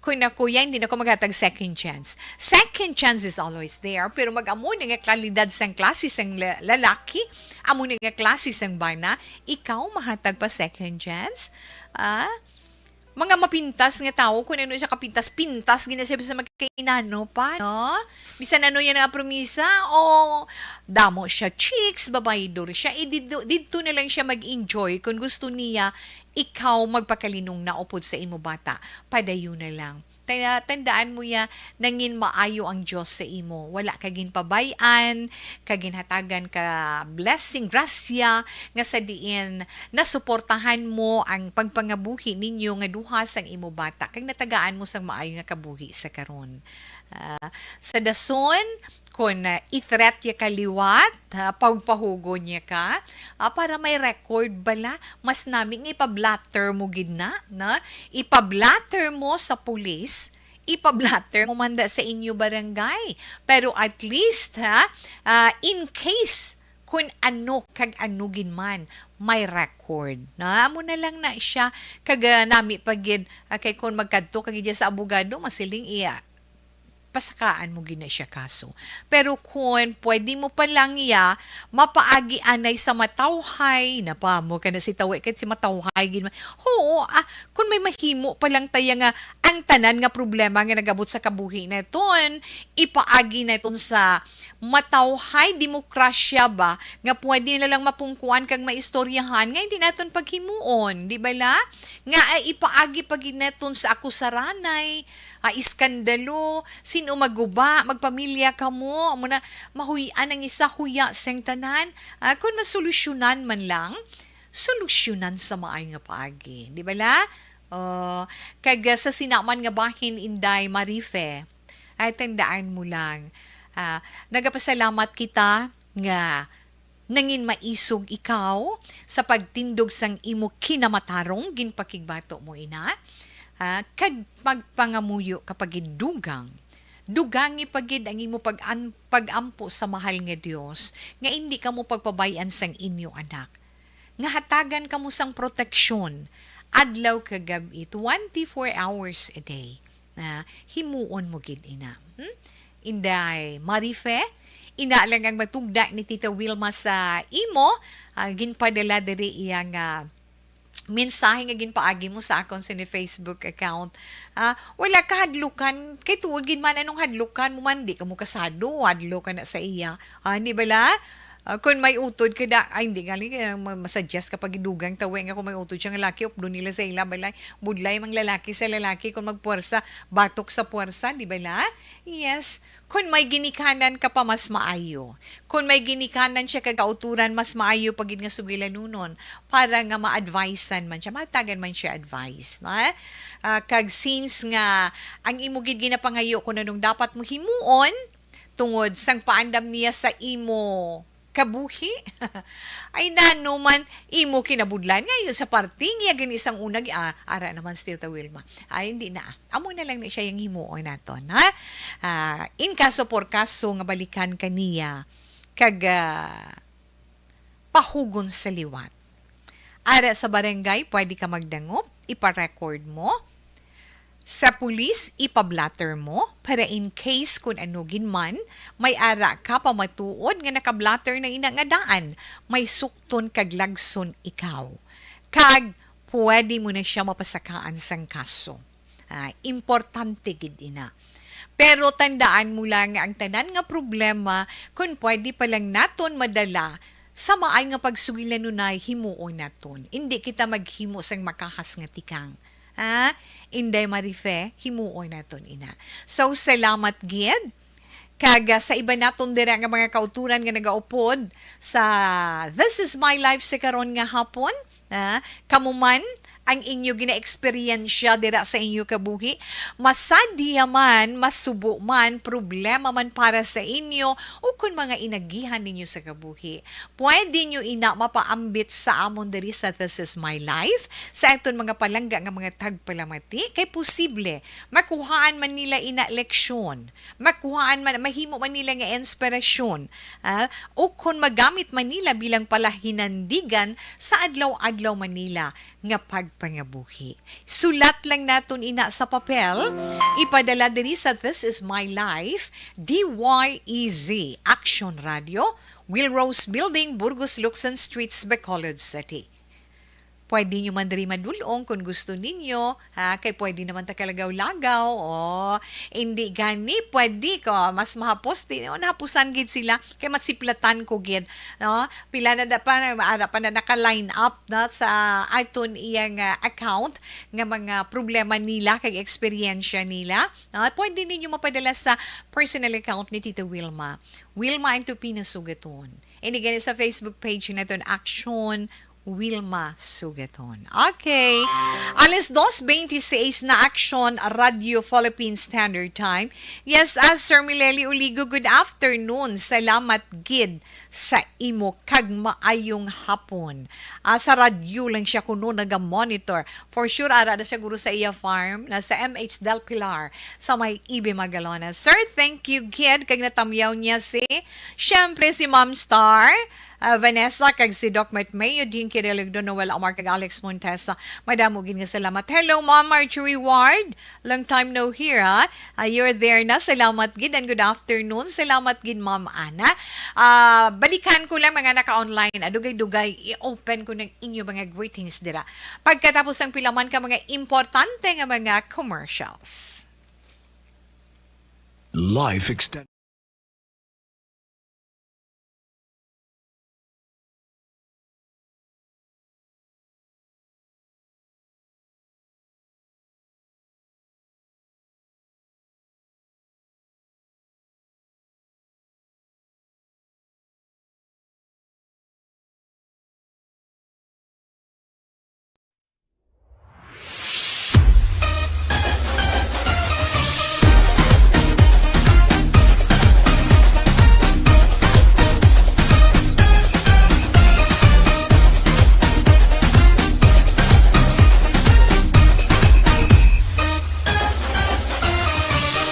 Kung na, kuya, hindi na ko maghatag second chance. Second chance is always there, pero mag-amo na nga kalidad sang klase sang la-, lalaki, amo na nga klase sang bana, ikaw mahatag pa second chance? Ah? Mga mapintas nga tawo, kung ano siya kapintas, pintas gina siya sa magkainano pa, no? Bisan ano yan nga promisa, o damo siya chicks, babaydor siya, eh, didto, didto na lang siya mag-enjoy kung gusto niya ikaw magpakalinong na upod sa imo bata, padayon na lang. Kaya tandaan mo ya, nangin maayo ang Dios sa imo. Wala ka ginpabay-an, ka ginhatagan ka blessing, grasya, nga sa diin nasuportahan mo ang pagpangabuhi ninyo nga duha sang imo bata, kag natagaan mo sang maayo nga kabuhi sa karon. Ah, sa dason, kon, ah, i-threat ya ka liwat, ah, pagpahugon ya ka, ah, para may record bala, mas nami nga ipa-blotter mo gid na, na? Ipa-blotter mo sa pulis, ipa-blotter mo man da sa inyo barangay. Pero at least, ha, ah, in case kun ano kag ano gid man, may record. Na, amo na lang na siya, kag, ah, nami pa gid, ah, kay kun magkadto ka gid sa abogado, masiling iya, pasakaan mo gid na siya kaso. Pero kun pwede mo pa lang iya mapaagi anay sa matawhay, na pa mo ka na si tawi, kay si matawhay gid man. Oo, ah, kun may mahimo pa lang taya nga ang tanan nga problema nga nagabot sa kabuhi naton, ipaagi naton sa matawhay demokrasya ba nga pwede na lang mapungkuan kag maistoryahan nga hindi naton paghimuon, di bala? Nga, ah, ipaagi pa gid naton sa akusaranay, ah, iskandalo, sin-o maguba, magpamilya kamo, amo na, mahuy-an ang isa, huya sang tanan. Ah, kun masolusyonan man lang, solusyonan sa maayo nga paagi, di bala? Oh, kag, ah, sa sina man nga bahin, Inday Marife, ay, tandaan mo lang, ah, nagapasalamat kita nga nangin maisog ikaw sa pagtindog sang imo kinamatarong ginpakigbato mo ina, ah, kag magpangamuyo ka pa gid dugang. Dugangi pa gid ang imo pag-an-, pag-ampo sa mahal nga Dios, nga indi kamo pagpabay-an sang inyo anak, nga hatagan kamo sang proteksyon adlaw kag gab-i, twenty-four hours a day. Na himuon mo gid ina. Hmm? Inday Marife, ina lang ang matugda ni Tita Wilma sa imo, ah, ginpadala diri iya nga mensahe nga ginpaagi mo sa akon sa ni Facebook account. Ah, wala ka hadlukan, kay tuod gid man anong hadlukan mo man, di ka mo kasado, hadlok ka na sa iya. Ah, di bala? Ah, kung may utod ka da, ay, hindi nga lang, kaya ma-, masuggest ka pag idugang tawi nga kung may utod siya nga laki, updo nila sa ila, balay, budlay mang lalaki sa lalaki, kung magpuwersa, batok sa puwersa, di ba la? Yes. Kung may ginikanan ka pa, mas maayo. Kung may ginikanan siya kag kauturan, mas maayo pa gid nga sugilanunon para nga ma-advisean man siya, matagan man siya advice, no? Ah, kag since nga ang imo gid ginapangayo kung anong dapat mo himuon, tungod sang paandam niya sa imo kabuhi. Ay, nano man imo kinabudlan nga sa parte niya gani sang una gi-, ah, ara naman still ta Wilma. Ay, hindi na. Amo na lang na siya yung himuon naton, ha? Ah, in kaso por kaso nga balikan ka niya, kag, ah, pahugon sa liwat. Ara sa barangay, pwede ka magdangop, ipa-record mo. Sa pulis, ipa-blotter mo para in case kun ano gid man, may ara ka pa matuod nga naka-blotter na ina nga daan, may sukton kag lagson ikaw. Kag pwede mo na siya mapasakaan sang kaso. Ah, importante gid ina. Pero tandaan mo lang nga ang tanan nga problema, kun pwede pa lang naton madala sa maay nga pagsugilan, nunay himuon naton. Indi kita maghimo sang makahas nga tikang. Ha? Inday Marife, himuon naton ina. So, salamat gid. Kag, ah, sa iban naton dira nga mga kauturan nga nagaupod sa This Is My Life sa karon nga hapon, ah, kamo man ang inyo ginaeksperyensya dira sa inyo kabuhi, masadya man, masubo man, problema man para sa inyo, o kon mga inagihan ninyo sa kabuhi, pwede nyo ina mapaambit sa amon diri sa This Is My Life, sa aton mga palangga nga mga tagpalamati, kay posible makuhaan man nila ina leksyon, makuhaan man, mahimo man nila nga inspirasyon, ah, o kon magamit man nila bilang palahinandigan sa adlaw-adlaw man nila nga pagpangabuhi. Sulat lang naton ina sa papel, ipadala diri sa This Is My Life, D Y E Z, Action Radio, Will Rose Building, Burgos Luksan Streets, Bacolod City. Pwede nyo man diri madulong kung gusto ninyo, ha, kay pwede naman ta kalagaw-lagaw, o, hindi gani, pwede ko, mas mahapos, di, o, nahapusan gid sila, kay masiplatan ko gid, no? Pila na da pa, ara pa na naka-line up, no, sa aton iyang, ah, account nga mga problema nila kag eksperyensya nila, no? Pwede ninyo mapadala sa personal account ni Tita Wilma, Wilma Antupina Sugaton. Ini gani sa Facebook page naton, Action Wilma Sugaton. Okay. Alas dos bente seis na, Action Radio Philippine Standard Time. Yes, ah, Sir Mileli Uligo, good afternoon. Salamat gid sa imo kag maayong hapon. Ah, sa radyo lang siya kuno naga-monitor. For sure, ara na siguro sa iya farm, na sa M H Del Pilar, sa may Ibe Magalones. Sir, thank you gid kag natamyaw niya si, syempre, si Ma'am Star, ah, Vanessa, kag si Doc Matmeo, Dean Kirilog, Don Noel Amar, kag Alex Montesa. Madamo gid nga salamat. Hello, Ma'am Marjorie Ward. Long time no hear, ha? Ah, you're there na. Salamat gid and good afternoon. Salamat gid, Ma'am Ana. Ah, balikan ko lang mga naka-online. Ah, dugay-dugay, i-open ko ng inyo mga greetings dira. Pagkatapos ang pila man ka mga importante nga mga commercials. Life extend.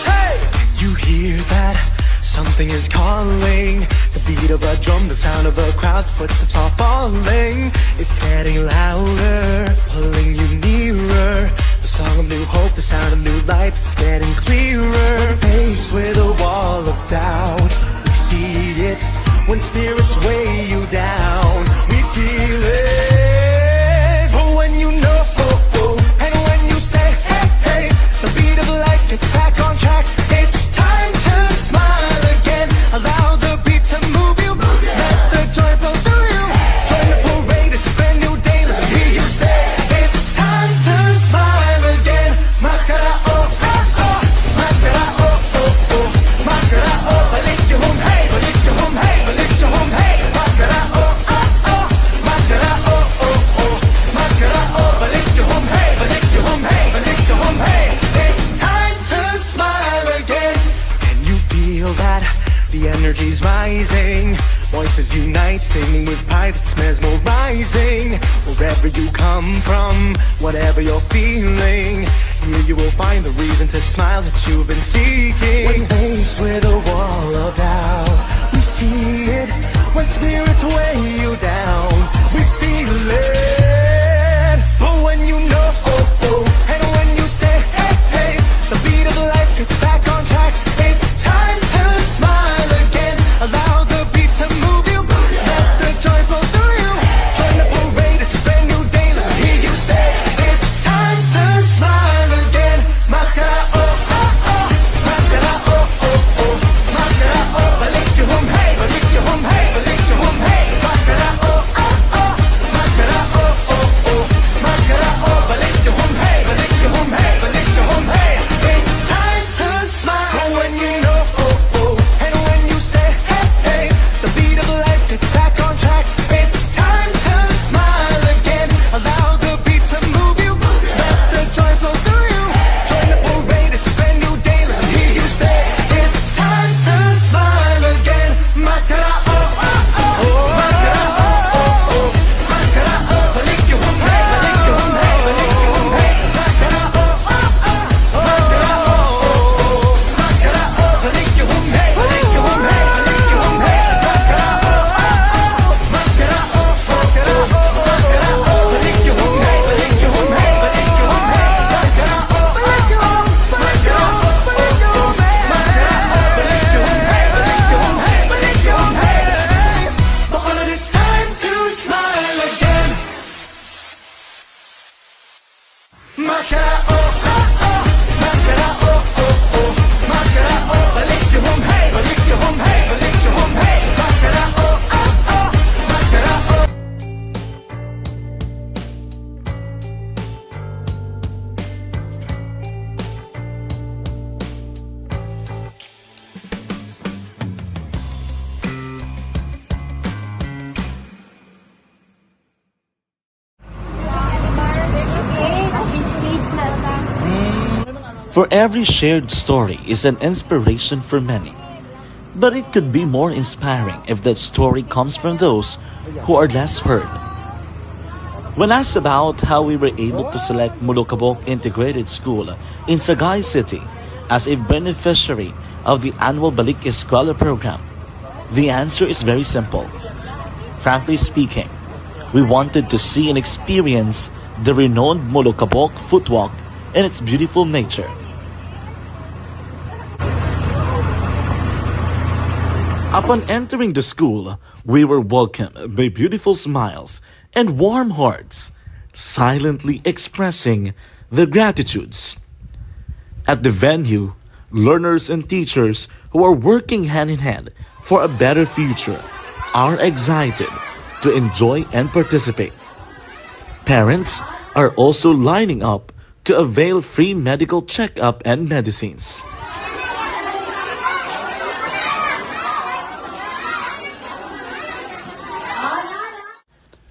Hey! You hear that? Something is calling. The beat of a drum, the sound of a crowd, footsteps are falling. It's getting louder, pulling you nearer. The song of new hope, the sound of new life, it's getting clearer. When faced with a wall of doubt, we see it. When spirits weigh you down, we feel it. But when you know, and when you say, hey, hey, the beat of life gets back on track. It's time to smile again. Allow the beat to move you. Let the joy flow through you. Join the parade, it's a brand new day. Let me hear you say, it's time to smile again. Maskara, oh, oh, oh. Maskara, oh, oh, oh. Maskara, oh, balik yuhum, hey, balik yuhum, hey, balik yuhum, hey. Maskara, oh, oh, oh. Maskara, oh, oh, oh. Maskara, oh, balik yuhum, hey, balik yuhum, hey, balik yuhum, hey. It's time to smile again. Can you feel that? The energy's rising. Voices unite, singing with pride, it's mesmerizing. Wherever you come from, whatever you're feeling, here you will find the reason to smile that you've been seeking. When faced with a wall of doubt, we see it. When spirits weigh you down, we feel it. But when you know, oh, oh, and when you say, hey, hey, Maskara, oh, oh, oh. Maskara, oh, oh, oh. Maskara, oh. Balik yuhum, hey. Balik yuhum, hey. Balik yuhum, hey. Maskara, oh, oh, oh. Maskara, oh. For every shared story is an inspiration for many. But it could be more inspiring if that story comes from those who are less heard. When asked about how we were able to select Molokabok Integrated School in Sagay City as a beneficiary of the annual Balik Eskwela program, the answer is very simple. Frankly speaking, we wanted to see and experience the renowned Molokabok footwalk and its beautiful nature. Upon entering the school, we were welcomed by beautiful smiles and warm hearts, silently expressing their gratitudes. At the venue, learners and teachers who are working hand in hand for a better future are excited to enjoy and participate. Parents are also lining up to avail free medical checkup and medicines.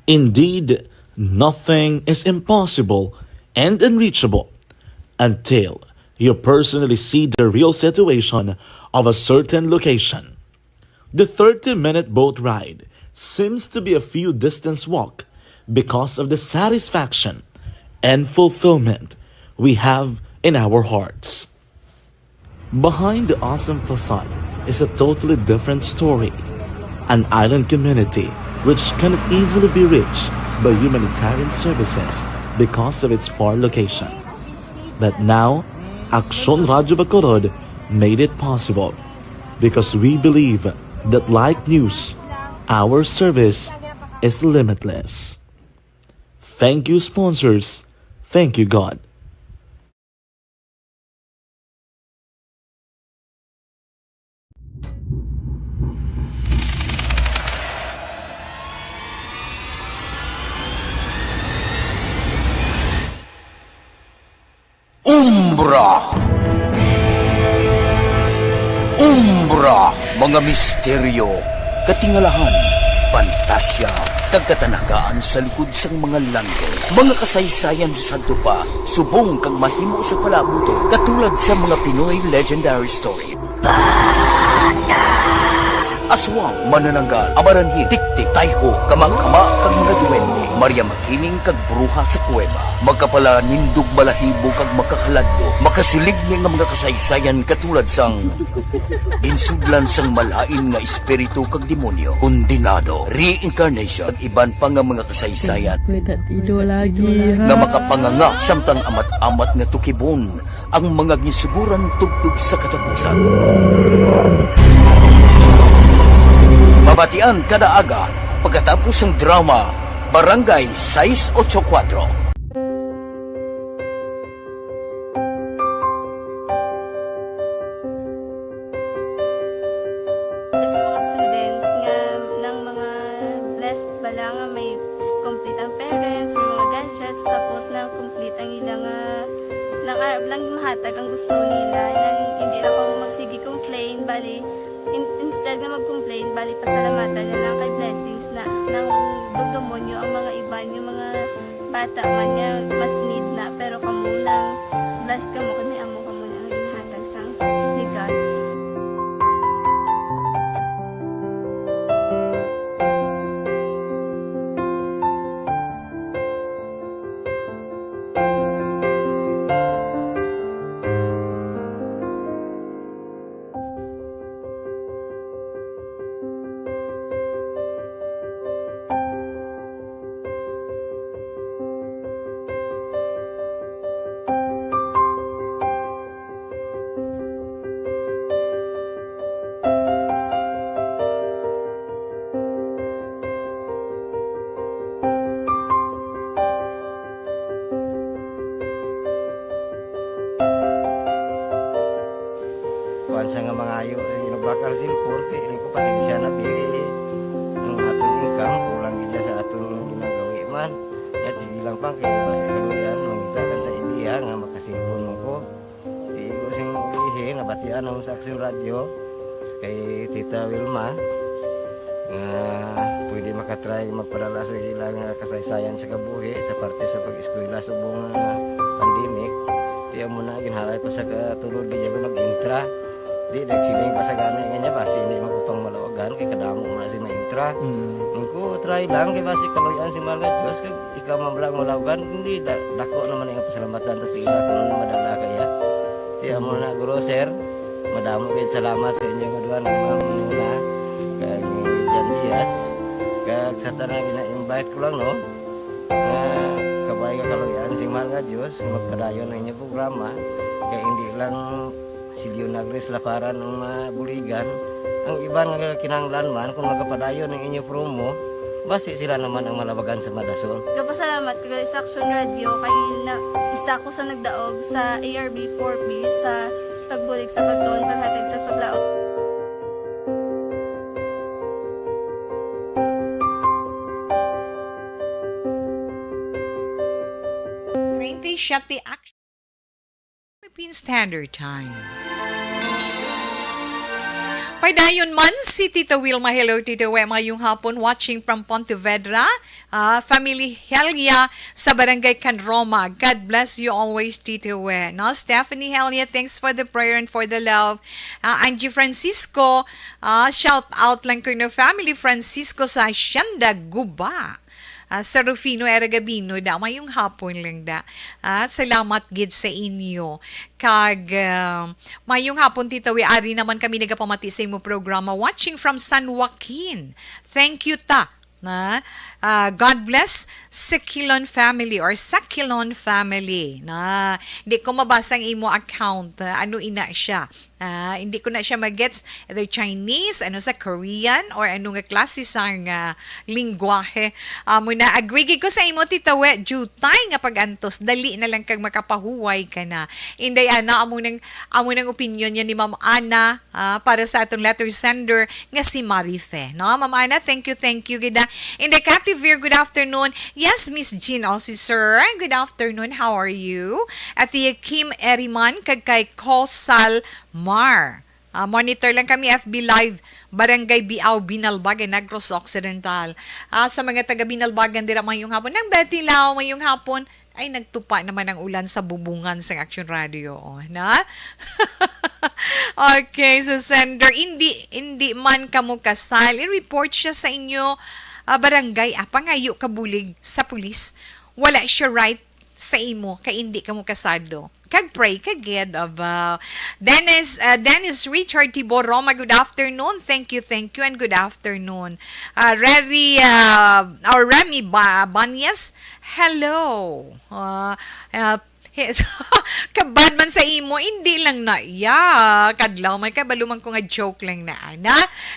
Indeed, nothing is impossible and unreachable until you personally see the real situation of a certain location. The thirty-minute boat ride seems to be a few distance walk because of the satisfaction and fulfillment we have in our hearts. Behind the awesome facade is a totally different story. An island community which cannot easily be reached by humanitarian services because of its far location. But now, Aksyon Radyo Bacolod made it possible because we believe that like news, our service is limitless. Thank you, sponsors. Thank you, God. Umbra. Umbra, mga misteryo, katingalahan, pantasya, kag katanagaan sa likod sang mga langgong. Mga kasaysayan sa sadto pa, subong kag mahimo sa palaabuton, katulad sa mga Pinoy legendary story. Aswang, manananggal, amaranhit, tiktik, tayho, kamakama, kag mga duwende, Maria Makiling kag bruha sa kuweba, makapalanindog balahibo kag makahaladlok, makasiligni nga mga kasaysayan katulad sang ginsudlan sang malain nga espiritu kag demonyo, kondenado, reincarnation, kag iban pa nga mga kasaysayan Pwede ido lagi, ha? Nga makapanganga samtang amat-amat nga tukibon ang mga ginsuguran tubtob sa katapusan. Mabatian kada aga pagkatapos sang drama Barangay sais ocho kuwatro. Sa mga students nga nang mga blessed bala nga may complete ang parents, may mga gadgets, tapos nang complete ang ila nga, nang, ah, nang mahatag ang gusto nila, nang hindi na ko magsige complain, bali, in-, instead nga mag-complain, bali, pasalamatan na lang kay blessings na, nang dugdumonyo ang mga iban, yung mga bata man nga mas need na, pero kamo nang blessed kamo kay may amo kamo na nga ginhatag sang ni God. Sa nga mangayo, sige, nagbakal sa import, kay ini ko pasensya na, pili ang aton income, kulang gid sa aton ginagawi man. At sige lang pa, kay basi kaluyan, mangita lang ta idea nga makasilpon mo ko. Di ko sing ulihi, nabatian ako sa Action Radio, kay Tita Wilma, nga pwede makatry magpadala sa ila nga kasaysayan sa kabuhi sa parte sa pag-eskwela subong nga pandemic. Di amo na, ginhalay ko sa katulod, di ako nag-intra. Di, nagsiling pa sa gani nga niya, basi hindi man ko pang malawagan, kay kadamo mo na si maintra. Mm. Ang ko, try lang, kay basi kaluyan si Mahal nga Diyos, kag ikaw man lang malawagan, hindi, da-, dako naman ang pasalamatan ta sa ila kung ano madala kaya. Di amo na, guro, sir, madamo kayo salamat sa inyo nga duha, ni Ma'am Muna, kag ni Jan Diaz, kag sa tanan gina-invite ko lang, no, nga kabay nga kaluyan si Mahal nga Diyos, magpadayon ang inyong programa, kay hindi lang si Leonagris Laparan ang mabuligan. Ang iban nga kinahanglan man, kung magapadayon ang inyo promo, basi sila naman ang malabagan sa madasol. Gapasalamat ko sa Action Radio kay na, isa ko sa nagdaog sa A R B four B sa pagbulig sa pagtuon, paghatag sa paglaom. Treinta y siete Action. Philippine Standard Time. Padayon man si Tita Wilma. Hello, Tita We. Mayong hapon. Watching from Pontevedra. Ah, Family Helia sa Barangay Canroma. God bless you always, Tita We. No? Stephanie Helia, thanks for the prayer and for the love. Ah, Angie Francisco, ah, shout out lang ko, no, Family Francisco sa Hacienda, Guba. Ah, Serafino Era Gabino, da, mayong hapon lang, da. Ah, salamat gid sa inyo. Kag, ah, mayong hapon, Tita We, ari naman kami nagapamati sa imo programa. Watching from San Joaquin. Thank you, ta. Na, ah, God bless Sakilon family or Sakilon family. Na, di ko mabasa ang imo account. Ah, ano ina siya? Ah, hindi ko na siya magets, either Chinese, ano sa Korean, or ano nga klase sang, ah, lingwahe. Amo na, agree gid ko sa imo, Tita We, jutay nga pag-antos, dali na lang kag makapahuway ka na. Inday Ana, amo nang, amo nang opinion niya ni Ma'am Ana, ah, para sa atong letter sender nga si Marife, no? Ma'am Ana, thank you, thank you gid, ah. Inday Cathy Veer, good afternoon. Yes, Miss Jean, oh, si Sir, good afternoon, how are you? At si Kim Eriman, kag kay Kosal Mar. Ah, monitor lang kami, F B Live, Barangay Biao, Binalbagan, Negros Occidental. Ah, sa mga taga Binalbagan dira, mayong hapon. Nang Betty Lau, mayong hapon. Ay, nagtupa naman ang ulan sa bubungan sang Action Radio, oh, na? Okay, so sender, hindi, hindi man kamo kasal. I-report siya sa inyo, ah, barangay. Ah, pangayo kabulig sa pulis. Wala siya right sa imo kay hindi kamo kasado. Kag pray ka gid, aba. Dennis, uh, Dennis Richard Tibor Roma, good afternoon. Thank you, thank you, and good afternoon. Uh, Rary, uh, or Remy ba Banyas, hello. Uh, uh, he- Kabad man sa imo, hindi lang na iya. Kadlaw man, kabalo man ko nga joke lang na, ana.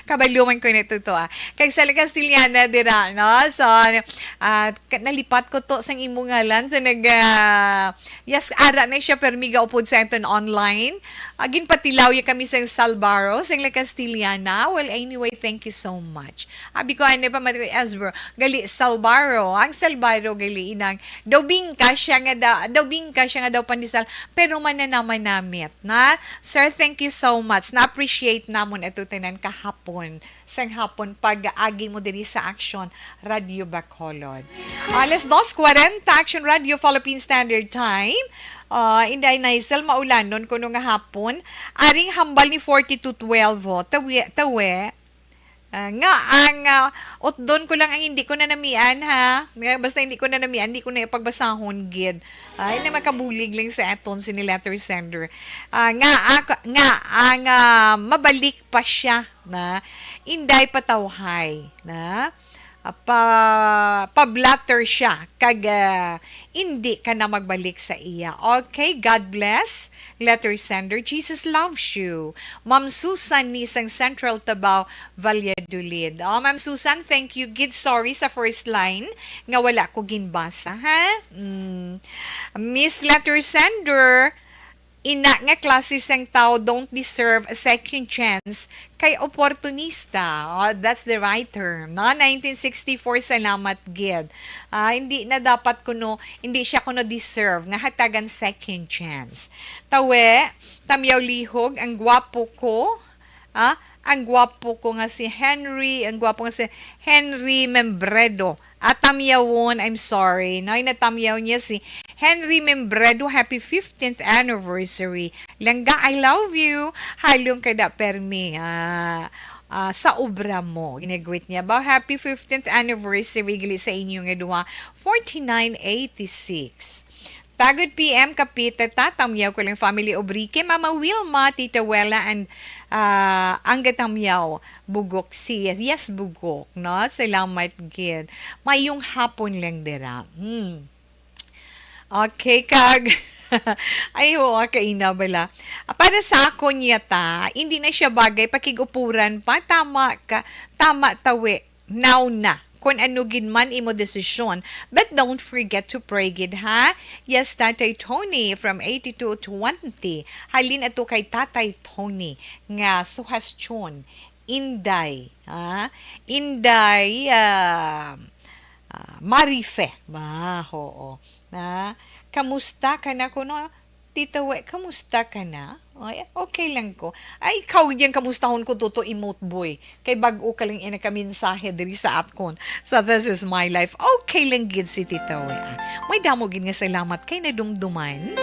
Kabalo man ko na ito, to, ah. Kag sa Castellana, dira, no? So, ah, ka-, nalipat ko to sang imo ngalan. So, nag, ah, yes, ara na siya, permi gaupod sa aton online. Ah, ginpatilaw ya kami sa Salbaro, sa La Castellana. Well, anyway, thank you so much. Abi ko, ano pa, Mati Esbro, gali, Salbaro. Ang Salbaro, gali, inang, daw bingka siya nga da, daw bingka siya nga daw pandesal, pero mananamanamit, na? Sir, thank you so much. Na-appreciate namon ito tanan kahapon. Sang hapon pag-agi mo diri sa Action Radio Bacolod. Alas dos cuarenta, Action Radio Philippine Standard Time. Ah, Inday Naisel, maulanon kuno nga hapon. Aring hambal ni forty-two twelve, ho. Tawi, tawi. Ah, nga ang, ah, utdon ko lang ang hindi ko na namian, ha. Nga, basta hindi ko na namian, hindi ko na ipagbasahon gid. Ay, na makabulig lang sa aton sini letter sender. Ah, nga, ah, nga ang, ah, mabalik pa siya na, inday patawhay na, ah, pa, pa-blotter siya kag, ah, indi ka na magbalik sa iya. Okay, God bless. Letter sender, Jesus loves you. Ma'am Susan ni sang Central Tabao, Valladolid. Oh, Ma'am Susan, thank you. Gid sorry sa first line nga wala ko ginbasa, ha? Mm. Miss Letter Sender, Ina nga klase sang tawo don't deserve a second chance kay oportunista. Oh, that's the right term. No? Nineteen sixty-four, salamat gid. Ah, hindi na dapat kuno, hindi siya kuno deserve nga hatagan second chance. Tawe, tamyaw lihog, ang gwapo ko. Ah, ang gwapo ko nga si Henry, ang gwapo nga si Henry Membredo. Atamyawon, I'm sorry. No, natamyaw niya si Henry Membredo. Happy fifteenth anniversary. Langga, I love you. Halong kada permi, ah, ah, sa obra mo. Ginagwit niya ba? Happy fifteenth anniversary, gali sa inyo nga duha. Forty-nine eighty-six. Tagod P M Kapita, tatamyaw ko lang family Obrique, Mama Wilma, Tita Wela, and, ah, ang gatamyaw, Bugok si, yes, Bugok, no? Salamat gid. Mayong hapon lang dira. Hmm. Okay, kag, ay, oo, kaina bala. Ah, para sa ako niya ta, hindi na siya bagay, pakig-upuran pa, tama ka, tama tawi, now na. Kung ano gid man imo desisyon. But don't forget to pray gid, ha? Yes, Tatay Tony from eighty-two twenty. Halin ato kay Tatay Tony nga suhestyon, Inday, ha? Inday, ah, ah, Marife. Ba, oo. Na, kamusta ka na kuno? Tita We, kamusta ka na? Ay, okay lang ko. Ay, ikaw diyan, kamustahon ko, Toto Emote Boy. Kay bag-o ka lang ina ka mensahe diri sa atkon. So, this is my life. Okay lang gid si Tita We, ah. May damo gid nga salamat kay nadumduman.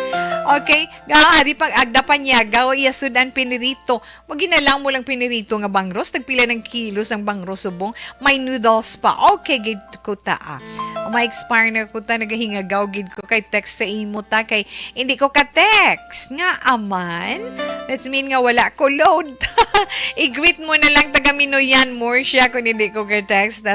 Okay, gaari pag agda pa niya, gawa iya sudan pinirito. Maginalaw mo lang pinirito nga bangros, tagpila ng kilos ang bangros subong. May noodles pa. Okay, gid ko ta, ah. May expire na ko ta, nagahingagaw gid ko kay text sa imo ta, kay hindi ko ka text. Nga aman? That's mean nga wala ko load. I-greet mo na lang taga Minoyan, Murcia, kung hindi ko ka text.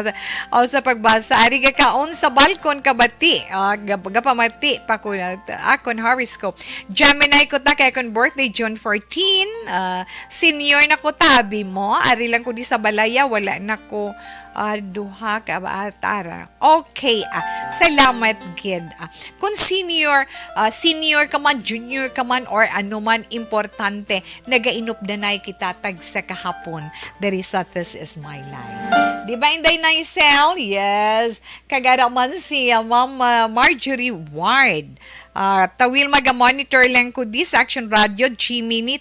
O sa pagbasa, ari ga kaon sa balkon kabati. Ah, gap-, gapamati pa ko na akon horoscope. Gemini ko ta, kay akon birthday June fourteen. Ah, senior na ko, tabi mo. Ari lang ko di sa balaya, wala na ko, ah, duha ka ba, ah, tara. Okay, ah, salamat gid. Ah, kung senior, ah, senior ka man, junior ka man, or ano man, importante, nagainupdanay kita tagsa kahapon diri sa This Is My Life. Di ba, Inday Nicel? Yes. Kagara man si, ah, Ma'am, ah, Marjorie Ward. Ah, tawil maga-monitor lang ko this Action Radio, Jimmy, ni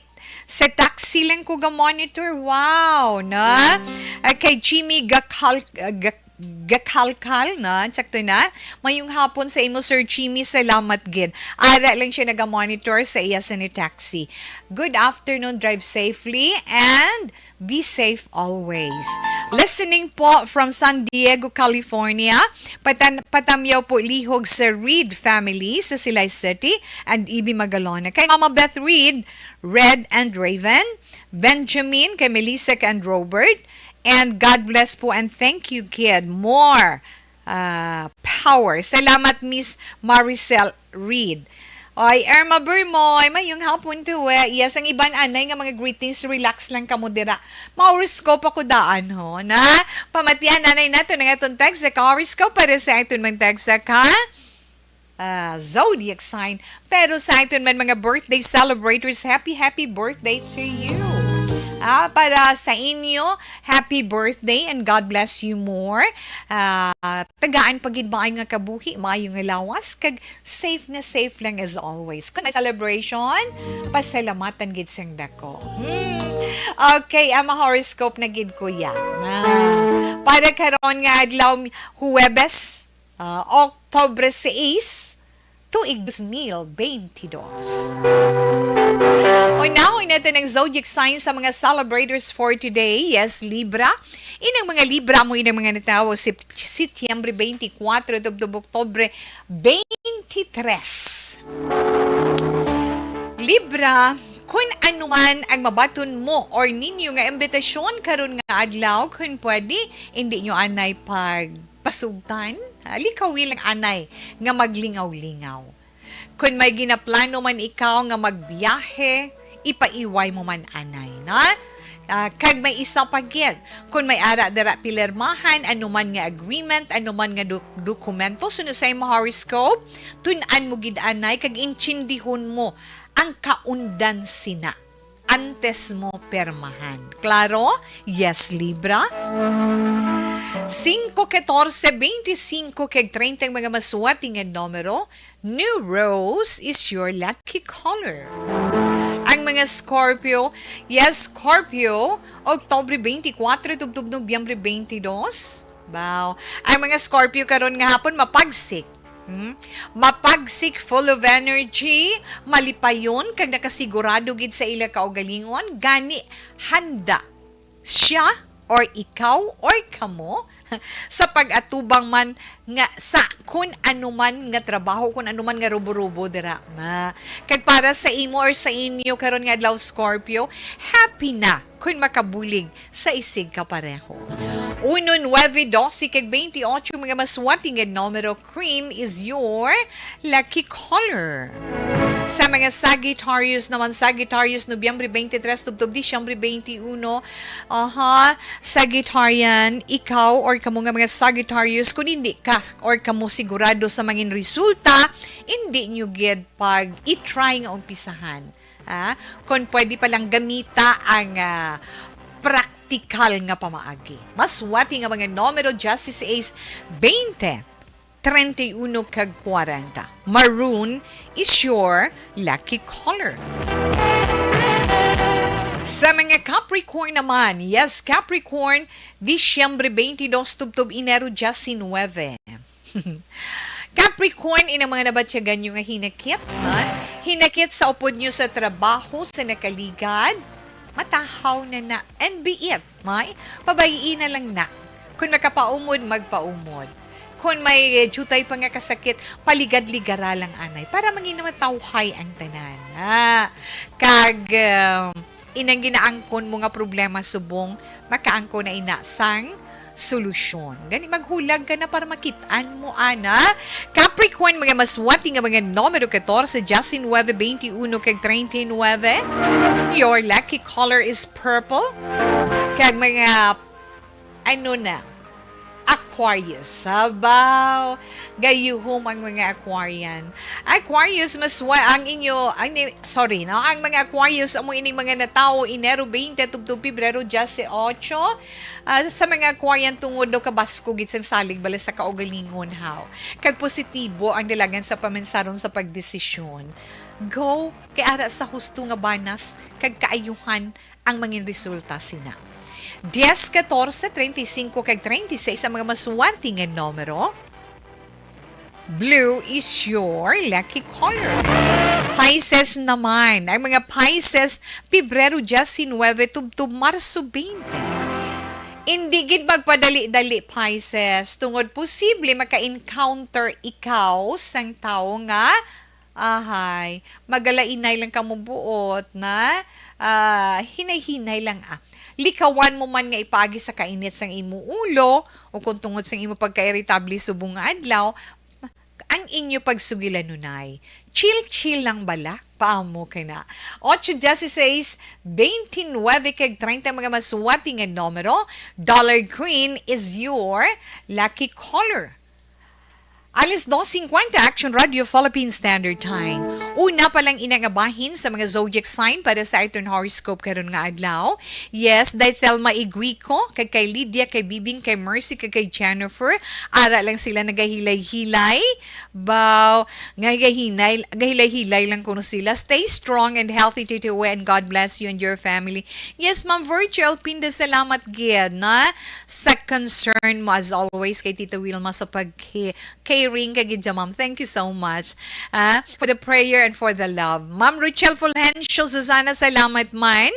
sa taxi lang ko ga-monitor. Wow, na? Ah, kay Jimmy Gakal-, ah, Gak-, Gakalkal, na? Sakto na? Mayong hapon sa imo, Sir Jimmy. Salamat gid. Ara lang siya naga-monitor sa iya sa ni taxi. Good afternoon, drive safely, and be safe always. Listening po from San Diego, California. Patan-, patamyaw po lihog sa Reed family sa Silay City and Ibi Magalona. Kay Mama Beth Reed, Red and Raven, Benjamin, kay Melissa and Robert, and God bless po and thank you, kid. More, ah, power. Salamat, Miss Maricel Reed. Oy, Irma Bermoy, mayong hapon to, eh. Yes, ang iban anay nga mga greetings, relax lang kamo dira. Ma-horoscope ako daan, ho, na? Pamatian anay nato na nga itong text sa ka-horoscope para sa itong mga text sa ka, ah, zodiac sign. Pero sa aton man mga birthday celebrators, happy, happy birthday to you. Ah, para sa inyo, happy birthday and God bless you more. Ah, tagaan pa gid maayo nga kabuhi, maayo nga lawas, kag safe na safe lang as always. Kung may celebration, pasalamatan gid sang dako. Hmm. Okay, ang horoscope na gid, kuya. Ah, para karon nga adlaw, Huwebes, ah, Oktubre sais, tuig dos mil beintidos. Unahon natin ang zodiac sign sa mga celebrators for today. Yes, Libra. Inang mga Libra mo, inang mga natawo, Sep-, Setyembre twenty-four, tubtob Oktubre twenty-three. Libra, kun ano man ang mabaton mo or ninyo nga imbitasyon karon nga adlaw, kun pwede, hindi nyo anay pag pasugtan, ah, likawi lang anay nga maglingaw-lingaw. Kon may ginaplano man ikaw nga magbiyahe, ipaiway mo man anay, na? Ah, kag may isa pa gid, kon may ara dira pilirmahan, anuman nga agreement, anuman nga do-, dokumento, suno sa imo horoscope, tun-an mo gid anay kag intindihon mo ang kaundan sina antes mo pirmahan. Klaro? Yes, Libra. Cinco, catorce, veinticinco, kag treinta ang mga maswerte nga numero. New rose is your lucky color. Ang mga Scorpio, yes, Scorpio, Oktubre twenty-four, tubtob Nobyembre twenty-two. Wow. Ang mga Scorpio karon nga hapon mapagsik. Hmm? Mapagsik, full of energy, malipayon, kag nakasigurado gid sa ila kaugalingon, gani handa siya or ikaw or kamo sa pag-atubang man nga sa kun ano man nga trabaho, kun ano man nga rubo-rubo dira. Na, kag para sa imo or sa inyo karon nga adlaw, Scorpio, happy na kun makabulig sa isig kapareho. Uno, nuebe, doce, kag twenty-eight, mga maswerte nga numero, cream is your lucky color. Sa mga Sagittarius naman, Sagittarius, Nobyembre twenty-three tubtob Disyembre twenty-one. Aha, Sagittarian, ikaw or kamo nga mga Sagittarius, kung hindi ka or kamo sigurado sa mangin resulta, hindi nyo gid pag i-try nga umpisahan. Ah, kung pwede pa lang gamita ang, ah, praktikal nga pamaagi. Maswerte nga mga numero, dieciséis, veinte, treinta y uno, kag kwarenta. Maroon is your lucky color. Sa mga Capricorn naman, yes, Capricorn, Disyembre twenty-two tubtob Enero diecinuebe. Capricorn, inang mga nabatyagan nyo nga hinakit, ha? Hinakit sa upod nyo sa trabaho, sa nakaligad, matahaw na na, and be it, may pabayi na lang na. Kung makapaumod, magpaumod. Kung may jutay pa nga kasakit, paligad-ligara lang anay para mangin matawhay ang tanan. Ah, kag, um, inang ginaangkon mo nga problema subong makaangkon na ina sang solusyon. Gani maghulag ka na para makit-an mo, ana. Capricorn, mga maswerte nga mga numero catorce, diecinuebe, veintiuno, kag treinta y nuebe. Your lucky color is purple. Kag mga, ano na, Aquarius. Sabaw, gayuhom ang mga Aquarian. Aquarius, maswa ang inyo, ang ni-, sorry, no? Ang mga Aquarius, amo ining mga natawo, Enero twenty, tubtob Pebrero dieciocho. Ah, sa mga Aquarian, tungod daw kabasko gid sang salig bala sa kaugalingon, haw. Kag positibo ang dalagan sa paminsaron sa pagdesisyon. Go, kay ara sa husto nga banas, kag kaayuhan ang mangin resulta sina. Dies, katorse, treinta y cinco, kag treinta y seis ang mga maswerte nga numero. Blue is your lucky color. Pisces naman. Ang mga Pisces, Pebrero diecinuebe tubtob Marso twenty. Hindi gid magpadali-dali, Pisces, tungod posible maka-encounter ikaw sang tawo nga, ahay, magalainay lang kamo buot na, ah, hinay-hinay lang, ah. Likawan mo man nga ipaagi sa kainit sang imo ulo, o kung tungod sang imo pagkairitable subong nga adlaw, ang inyo pagsugilanunay. Chill-chill lang bala? Paamo ka na. Ocho, dieciséis, veintinuebe, kag treinta mga maswerte nga numero. Dollar green is your lucky color. Alas dos cincuenta, Action Radio Philippine Standard Time. Una pa lang ina nga bahin sa mga zodiac sign para sa aton horoscope karon nga adlaw. Yes, day Thelma Iguico, kay, kay Lydia, kay Bibing, kay Mercy, kay, kay Jennifer. Ara lang sila nagahilay-hilay. Baw, nga gahinay, gahilay-hilay lang kuno sila. Stay strong and healthy, Tito Uwe, and God bless you and your family. Yes, Ma'am Virtual Pinda, salamat gid na sa concern mo as always kay Tita Wilma sa pag caring ka gid dyan, ma'am. Thank you so much, ah, for the prayer and for the love. Ma'am Rochelle Fulgencio, Susana, salamat man.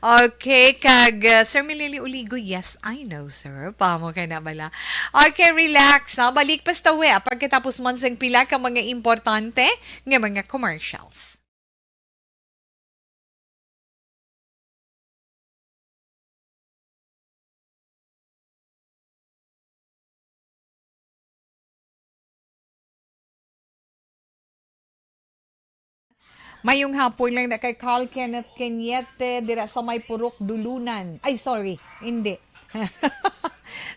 Okay, kag, ah, Sir Milili Uligo, yes, I know, sir. Paamo ka na bala. Okay, relax, ha? Balik pa sa tawi, ah, pagkatapos man sang pila ka mga importante nga mga commercials. Mayong hapon lang na kay Carl Kenneth Cañete dira sa may Purok Dulunan. Ay, sorry, hindi.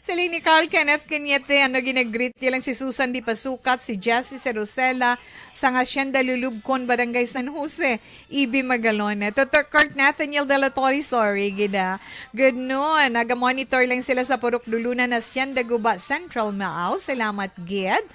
Sila ni Carl Kenneth Cañete, ano, ginag-greet niya lang si Susan Di Pasukat, si Jessie, si Rosella, sa Hacienda Lulubcon, Barangay San Jose, Ibi, Magalona. Tutor Kurt Nathaniel de la Torre, sorry, gid, ah. Good noon. Naga-monitor lang sila sa Purok Dulunan, Hacienda Guba, Central Maao. Salamat, gid.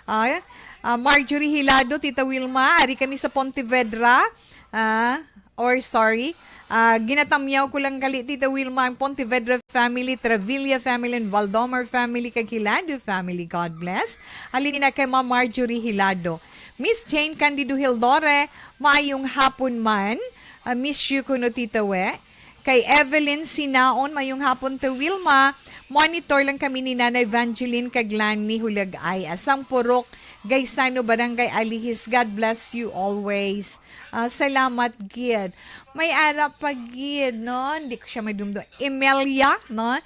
Ah, ah, Marjorie Hilado, Tita Wilma, ari kami sa Pontevedra. Ah, or sorry, ah, ginatamyaw ko lang gali, Tita Wilma, ang Pontevedra family, Travilla family, and Valdomar family, kag Hilado family. God bless. Halin na kay Ma'am Marjorie Hilado. Miss Jane Candido Hildore, maayong hapon man. Ah, miss you kuno, Tita We. Kay Evelyn Sinaon, mayong hapon, Tita Wilma. Monitor lang kami ni Nanay Evangeline kag Lani Hulagay. Asang Purok, Gaisano, Barangay Alihis. God bless you always. Ah, salamat gid. May ara pa gid, no? Hindi ko siya madumdum. Emelia, no?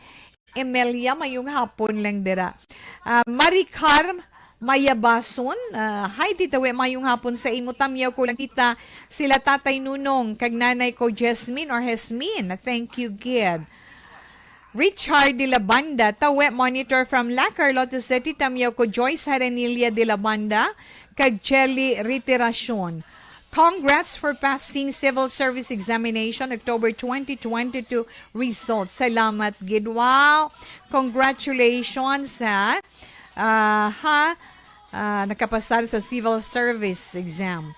Emelia, mayong hapon lang dira. Ah, Maricar Mayabason, ah, hi, Tita We, mayong hapon sa imo. Tamyaw ko lang kita, sila Tatay Nunong kag Nanay ko Jasmine or Hesmin. Thank you gid. Richard de la Banda, Tawe monitor from La Carlota City, tamyaw ko Joyce Haranilia de la Banda, kag Chelly Ritiracion. Congrats for passing Civil Service Examination October twenty twenty-two results. Salamat gid. Wow! Congratulations, ha. Ah, ha. Ah, nakapasar sa Civil Service Exam.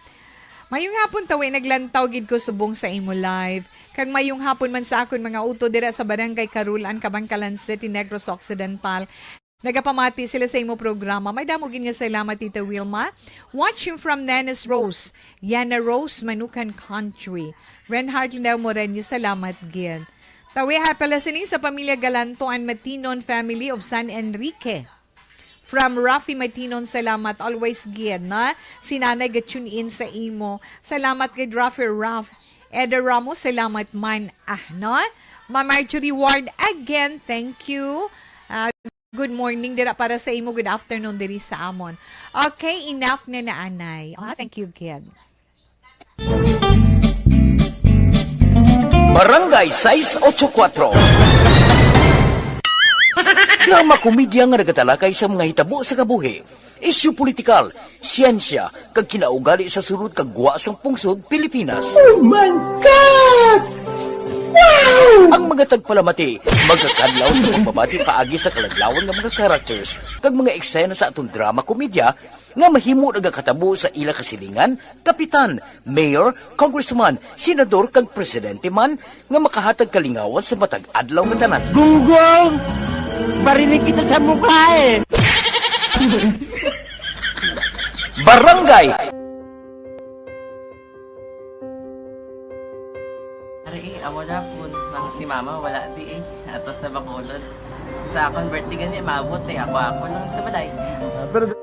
Mayong hapon, Tawe, naglantaw gid ko subong sa imo live. Kag mayong hapon man sa akon mga utod dira sa Barangay Carulan, Kabankalan City, Negros Occidental. Nagapamati sila sa imo programa. May damo gid nga salamat, Tita Wilma. Watching from Nenes Rose, Yana Rose, Manukan Country. Renhard Lindao Moreno, salamat gid. Tawe, hi pala sining sa pamilya Galanto and Matinon family of San Enrique. From Rafi Matinon, salamat always gid, na si Nanay ga-tune in sa imo. Salamat gid, Rafi Raf. Eda Ramos, salamat man. Ah, no? Ma'am Marjorie Ward, again, thank you. Ah, good morning dira para sa imo, good afternoon diri sa amon. Okay, enough na na, anay. Ah, thank you gid. Barangay sais ocho kuatro. Drama komedya nga nagatalakay sa mga hitabo sa kabuhi, isyu politikal, siyensya, kag kinaugali sa sulod kag gwa sang pungsod Pilipinas. Oh my God! Wow! Ang mga tagpalamati magakadlaw sa pagbabati paagi sa kaladlawan nga mga characters kag mga eksena sa aton drama komedya nga mahimo nagakatabo sa ila kasilingan, kapitan, mayor, congressman, senador, kag presidente man nga makahatag kalingawan sa matag adlaw nga tanan. Gunggong! Barinig kita sa mukha eh! Barangay Ari, eh, amo na po nang si mama wala di eh. Ato sa Bacolod. Sa akon birthday gani, maabot eh. Ako, ako lang sa balay. Ah, pero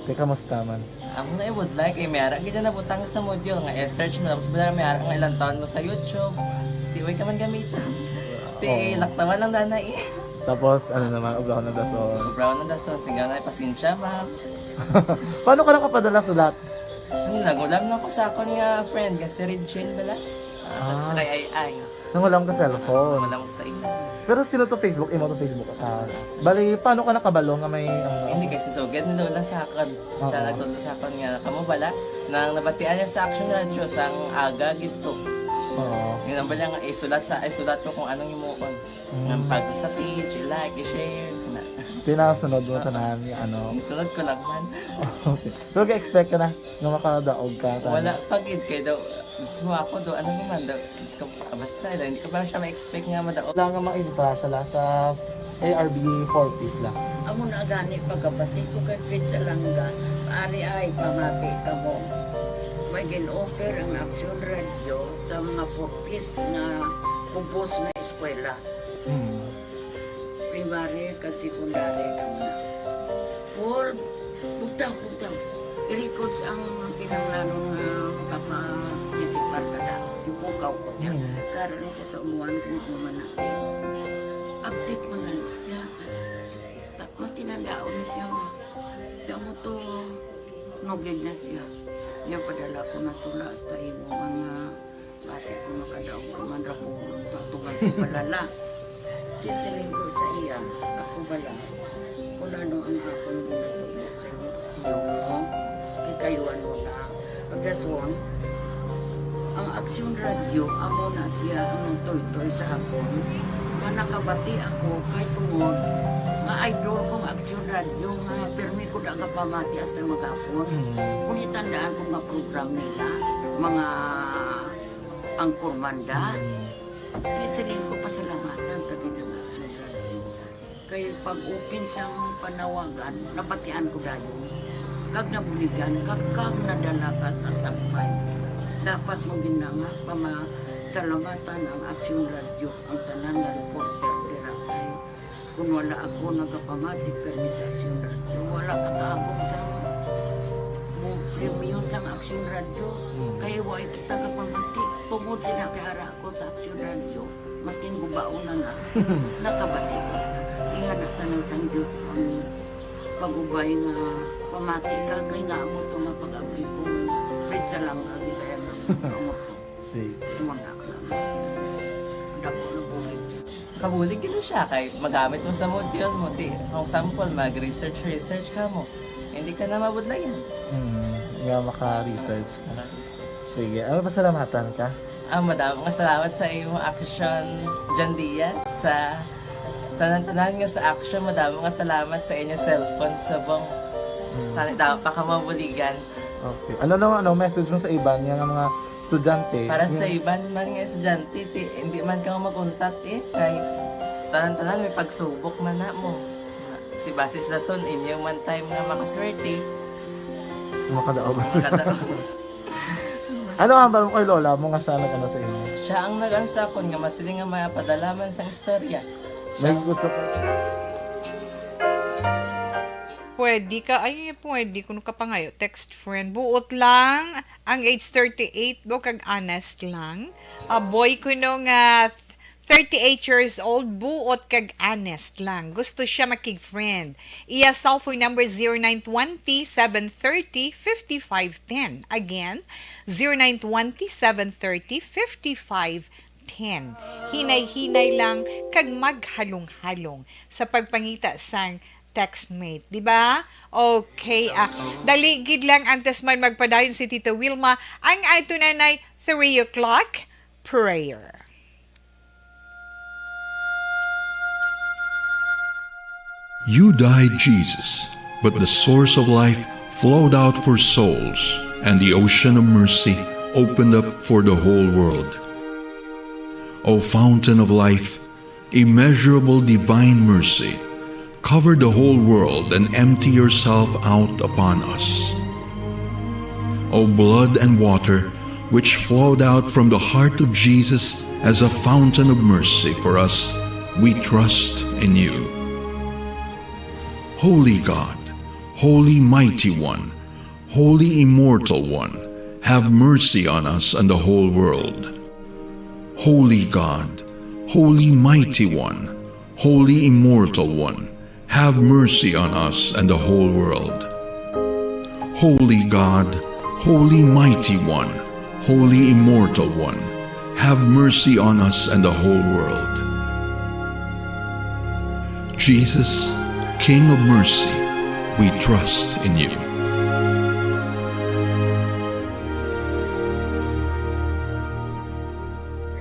Te, kamusta man? Amo na, I would like, eh, may ara gid na nabutang sa module nga i-search mo, tapos bala may ara nga ilang taon mo sa YouTube. Di, way ka man gamiton. Ti, oo, laktawan lang dana eh. Tapos, ano naman, ubrahon ng dason. Ubrahon ng dason, singgaw na, pasensya, ma'am. Paano ka nakapadala sulat? Ano, nagulam na ko sa akon nga friend, nga si Regine bala. Ah, ah, sa kay Ai Ai. Nangulam ka cellphone. Nangulam ko sa imo. Pero sino to Facebook? Imo to Facebook? Ah, bali, paano ka nakabalo nga may, ano? Hindi, kay si Sugad ni Lola sa akon. Siya, oo, nagtudlo sa akon nga, kamo bala, nang nabatian niya sa Action Radio, sang aga gid to. Oo. Ginambal niya nga, isulat sa, isulat ko kung anong himuon. Mm. Nga pag sa page, i-like, i-share, na. Tinasunod mo, oo, tanan, ano? Sunod ko lang man. Okay. Pero ga-expect ka na nga makadaog ka, tanan? Wala pa gid, kay daw, mismo ako do, ano naman do, Diyos ko, basta, hindi ko pa siya ma-expect nga madaog. Wala nga ma-entra siya la sa A R B four Ps la. Amo na gani pagkabati ko kay Pete Alanga, Ari ay pamati kamo. May gin-offer ang Aksyon Radyo sa mga four Ps nga kubos nga eskwela. Hmm. Primary kag secondary lang na. For bugtaw, bugtaw. I-records ang kinahanglanon nga makaparticipar ka na. Ipukaw ko niya. Hmm. Karon ni sa umuan kung ano man natin. Update man na siya. Ta-, matinandaon na siya. Kamo to, nugid na siya. Niya padala ko na tula hasta imo man nga basi ko makadaog ka man ra ko, tatugan ko palala. Di siling ko sa iya, ako bala, kung ano ang akong ginatubo sa inyo, tiyo mo, kay kayo ano na, pagdason, ang Aksyon Radyo, amo na siya ang nagtoytoy sa akon, nga nakabati ako kay tungod nga idol kong Aksyon Radyo nga pirmi ko da nga pamati hasta maghapon. Mm. Kung itandaan ko nga program nila, mga angkormanda, Mm. di siling ko pasalamatan ta gid ang Aksyon Radyo. Kay pag-open sang panawagan, nabatian ko dayon. Kag nabuligan, kag, kag nadala ka sa tampay. Dapat mo gina nga pamasalamatan ang Aksyon Radyo, ang tanan nga reporter dira kay kun wala ako nagapamati kay Miss Aksyon Radyo, wala ka kaabot sa mo premyo sang Aksyon Radyo. Hmm. Kay wa kita kapamati. Tungod sila kay ara ako sa Aksyon Radyo, maskin gubaon na na, nakabati ko. Ingana tanan sang Diyos ang pag-ubay nga pamati ka kay nga amo to nga pag-abli ko. Pwede sa lang agi kaya nga amo to. Sige. Imo na lang. Dako na bulig siya. Kabulig gid siya kay magamit mo sa module mo. Di, kung sample, mag-research, research ka mo. Hindi ka na mabudlayan. Hmm, nga maka-research ka. Maka-research. Sige, ano, pasalamatan ka? Ah, madamo nga salamat sa imo, Action John Diaz, sa tanan-tanan nga sa Action. Madamo nga salamat sa inyo cellphone subong. Hmm. Tani daw pa ka mabuligan. Okay. Ano naman, ano, message mo sa iban nga mga estudyante? Para sa Yung iban man nga estudyante, ti, hindi man ka mag-untat eh. Kay tanan-tanan may pagsubok man na mo. Ti basis lason inyo man time nga makaswerte. Makadaog. Makadaog. Ano ang hambal mo kay lola mo nga siya nag-ano sa inyo? Siya ang nag-ano sa akon nga masiling nga mapadala man sang istorya. May Siya gusto ka? Pwede ka, ay, pwede kuno ka pangayo. Text friend. Buot lang ang age thirty-eight, bo, kag honest lang. A boy kuno nga thirty-eight years old, buot kag honest lang. Gusto siya makig-friend. Iya cellphone number, zero nine twenty, seven thirty, fifty-five ten. Again, zero nine twenty, seven thirty, fifty-five ten. Hinay-hinay lang kag maghalong-halong sa pagpangita sang textmate, di ba? Okay, ah, dali gid lang antes man magpadayon si Tita Wilma, ang ato na nay three o'clock prayer. You died, Jesus, but the source of life flowed out for souls, and the ocean of mercy opened up for the whole world. O fountain of life, immeasurable divine mercy, cover the whole world and empty yourself out upon us. O blood and water, which flowed out from the heart of Jesus as a fountain of mercy for us, we trust in you. Holy God, holy mighty one, holy immortal one, have mercy on us and the whole world. Holy God, holy mighty one, holy immortal one, have mercy on us and the whole world. Holy God, holy mighty one, holy immortal one, have mercy on us and the whole world. Jesus, King of mercy, we trust in you.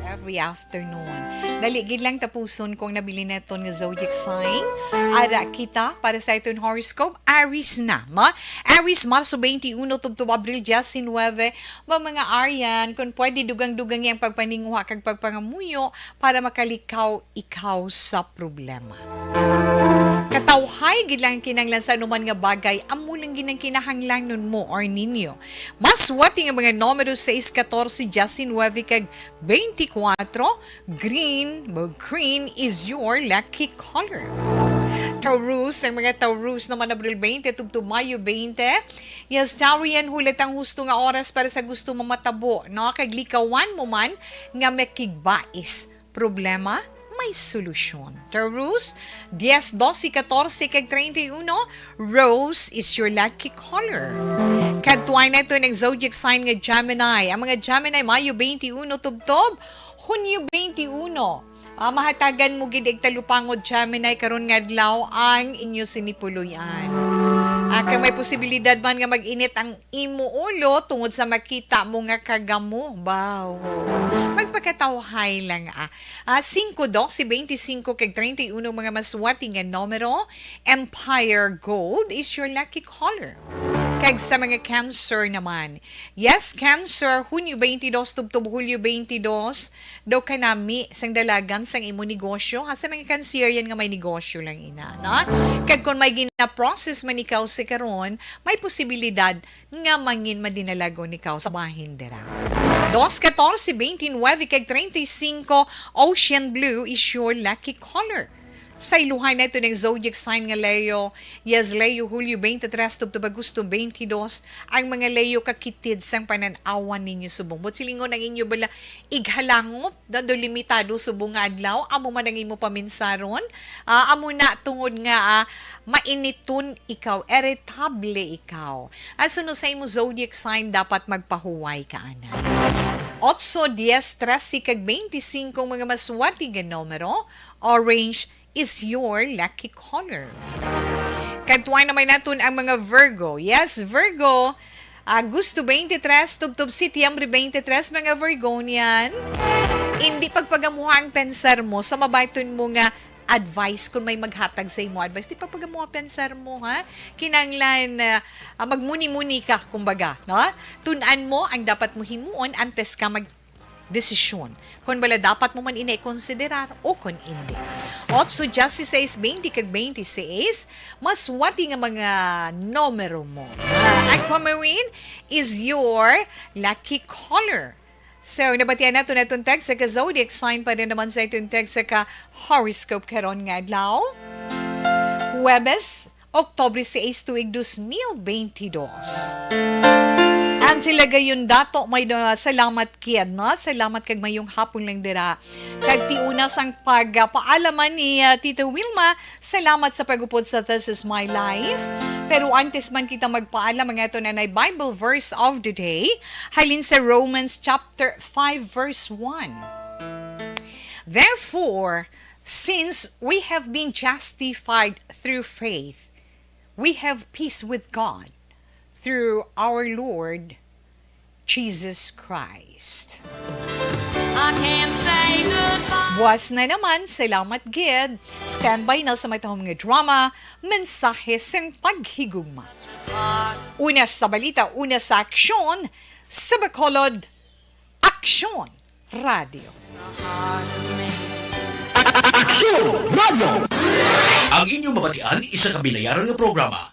Every afternoon. Dali gid lang tapuson kong nabilin naton nga zodiac sign. Ara kita para sa iton horoscope, Aries na, ma. Aries, Marso twenty-one, tubtob Abril diecinuebe. Ma, mga Arian, kung pwede, dugang-dugang ang pagpaninguha kag pagpangamuyo para makalikaw ikaw sa problema. Katawhay gid lang kinahanglan sa anuman nga bagay, amo lang ginang kinahanglanon mo or ninyo. Maswati nga mga numero sais, katorse, diecinuebe, kag twenty-four, green, mag-green is your lucky color. Taurus, ang mga Taurus naman Abril twenty tubtob Mayo twenty. Yes, Taurian, hulat ang husto nga oras para sa gusto mo matabo, no? Kag likawan mo man nga makigbais. Problema, may solusyon. Taurus, dies, dose, katorse, kag treinta y uno, rose is your lucky color. Kadtuan nato ang zodiac sign nga Gemini. Ang mga Gemini, Mayo twenty-one tubtob Hunyo twenty-one. Ah, mahatagan mo gid og talupangod, Gemini, karon nga adlaw ang inyo sinipuloy-an. Ah, kag may posibilidad man nga mag-init ang imo ulo tungod sa makita mo nga kagamo. Bawo. Magpakatawhay lang, ah. Ah, singko, dose, bente singko, kag treinta y uno, mga maswati nga numero. Empire, gold is your lucky color. Kag sa mga Cancer naman, yes, Cancer, Hunyo twenty-two tubtob Hulyo twenty-two, daw kanami sang dalagan sang imo negosyo. Ha, sa mga Cancerian nga may negosyo lang ina, no? Kag kung may gina-process man ikaw sa karon, may posibilidad nga mangin madinalagon ikaw sa bahin dira. Dos, katorse, bente nuebe, kag treinta y cinco, ocean blue is your lucky color. Sa iluhan nato ng zodiac sign nga Leo. Yes, Leo, Hulyo twenty-three tubtob Agosto twenty-two. Ang mga Leo, kakitid sang panan-awan ninyo subong. Buot silingon ang inyo bala ighalangop, no, do limitado subong nga adlaw. Amo man ang imo paminsaron. Ah, amo na tungod nga, ah, mainiton ikaw, irritable ikaw. Asin sa imo zodiac sign, dapat magpahuway ka anay. Otso, dies, trese, kag bente singko, mga maswerte nga numero. Orange is your lucky color. Kadtuan naman naton ang mga Virgo. Yes, Virgo. Agosto twenty-three, tubtob Setyembre twenty-three, mga Virgonian. Hindi pagpagamuha ang pensar mo sa mabayton mo nga advice, kung may maghatag sa imo advice. Di pagpagamuha pensar mo, ha? Kinanglan, ah, ah, magmuni-muni ka, kumbaga, no? Tun-an mo ang dapat mo himuon antes ka mag desisyon kon bala dapat mo man ina ikonsiderar o kon indi. Otso, dieciséis, bente kag bente seis, maswerte nga mga numero mo. Ah, aquamarine is your lucky color. So, nabatian nato na itong text sa ka zodiac sign, para naman sa itong text sa ka horoscope karon nga adlaw. Huwebes, Oktubre sais, tuig dos mil bente dos. Angela Gayon Dato, may na, salamat kid, no? Salamat kag mayong hapon lang dira. Kag ti una sang pagpaalaman ni, ah, Tita Wilma, salamat sa pagupod sa This Is My Life. Pero antes man kita magpaalam, ang ato na Bible verse of the day, halin sa Romans chapter five, verse one. Therefore, since we have been justified through faith, we have peace with God through our Lord Jesus Christ. I can't say goodbye. Buas na naman, salamat gid. Standby na sa matahom nga drama, mensahe sang paghigugma. Una sa balita, una sa aksyon, sa Bacolod, Aksyon Radio. Aksyon Radio. Ang inyong mabatian, isa ka binayaran nga programa.